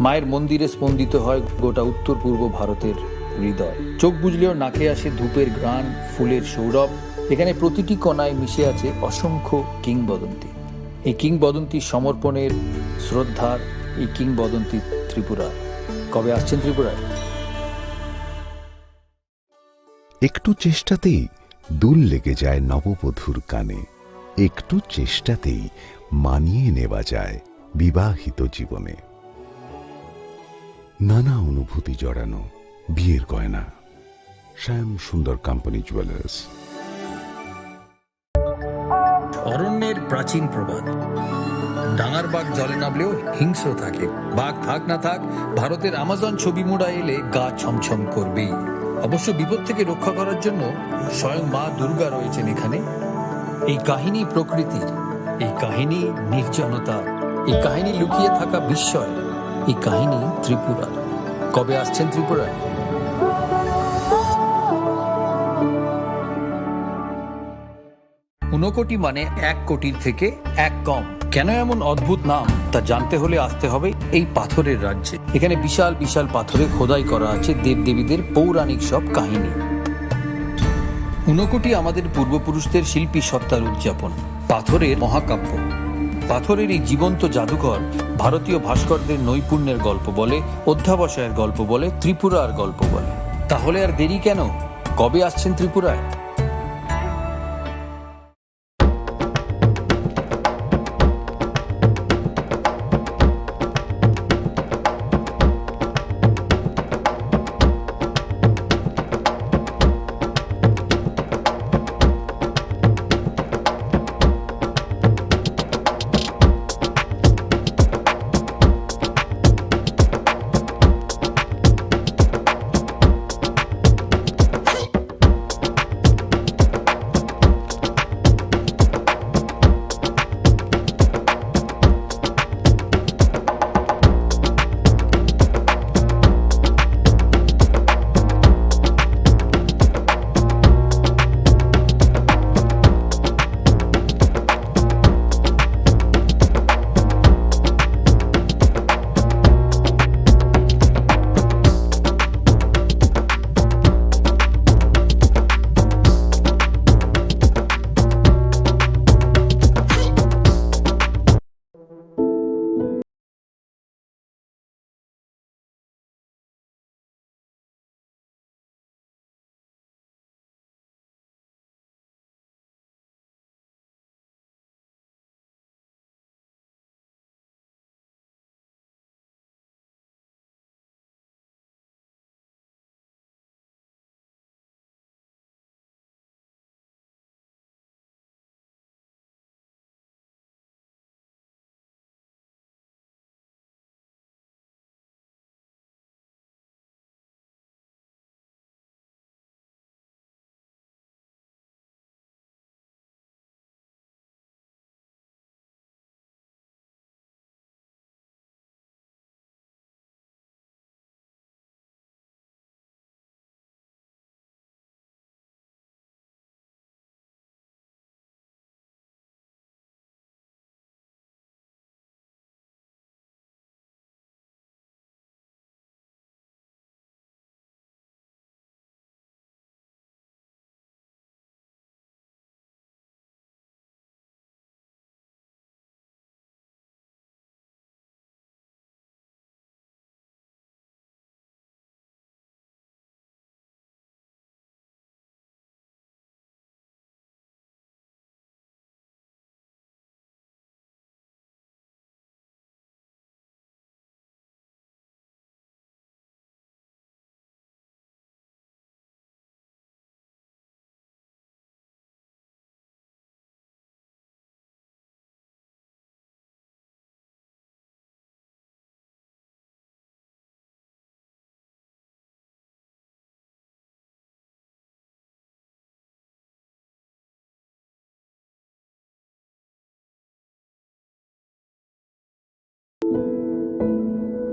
মায়ের মন্দিরে স্পন্দিত হয় গোটা উত্তর পূর্ব ভারতের হৃদয়। চোখ বুজলেও নাকে আসে ধূপের ঘ্রাণ, ফুলের সৌরভ। এখানে প্রতিটি কণায় মিশে আছে অসংখ্য কিংবদন্তি। এই কিংবদন্তি সমর্পণের, শ্রদ্ধার, এই কিংবদন্তি ত্রিপুরার। কবে আসছেন ত্রিপুরায়? একটু চেষ্টাতেই দুল লেগে যায় নববধূর কানে। একটু চেষ্টাতেই মানিয়ে নেওয়া যায় বিবাহিত জীবনে। নানা অনুভূতি জড়ানো বিয়ের গয়না। শ্যাম সুন্দর কোম্পানি জুয়েলার্স। অরণ্যের প্রাচীন প্রবাদ। ডাঙার বাঘ জলে নামলেও হিংস্র থাকে। বাঘ থাক না থাক, ভারতের আমাজন ছবি মুড়া এলে গা ছমছম করবেই। অবশ্য বিপদ থেকে রক্ষা করার জন্য স্বয়ং মা দুর্গা রয়েছেন এখানে। এই কাহিনী প্রকৃতির, এই কাহিনী নির্জনতা, এই কাহিনী লুকিয়ে থাকা বিস্ময়, এই কাহিনী ত্রিপুরার। কবে আসছেন ত্রিপুরায়? ঊনকোটি মানে এক কোটির থেকে এক কম। কেন এমন অদ্ভুত নাম, তা জানতে হলে আসতে হবে এই পাথরের রাজ্যে। এখানে বিশাল বিশাল পাথরে খোদাই করা আছে দেবদেবীদের পৌরাণিক সব কাহিনী। ঊনকোটি আমাদের পূর্বপুরুষদের শিল্পী সত্তার উদযাপন। পাথরের মহাকাব্য। পাথরের এই জীবন্ত জাদুঘর ভারতীয় ভাস্করদের নৈপুণ্যের গল্প বলে, অধ্যাবসায়ের গল্প বলে, ত্রিপুরার গল্প বলে। তাহলে আর দেরি কেন? কবে আসছেন ত্রিপুরায়?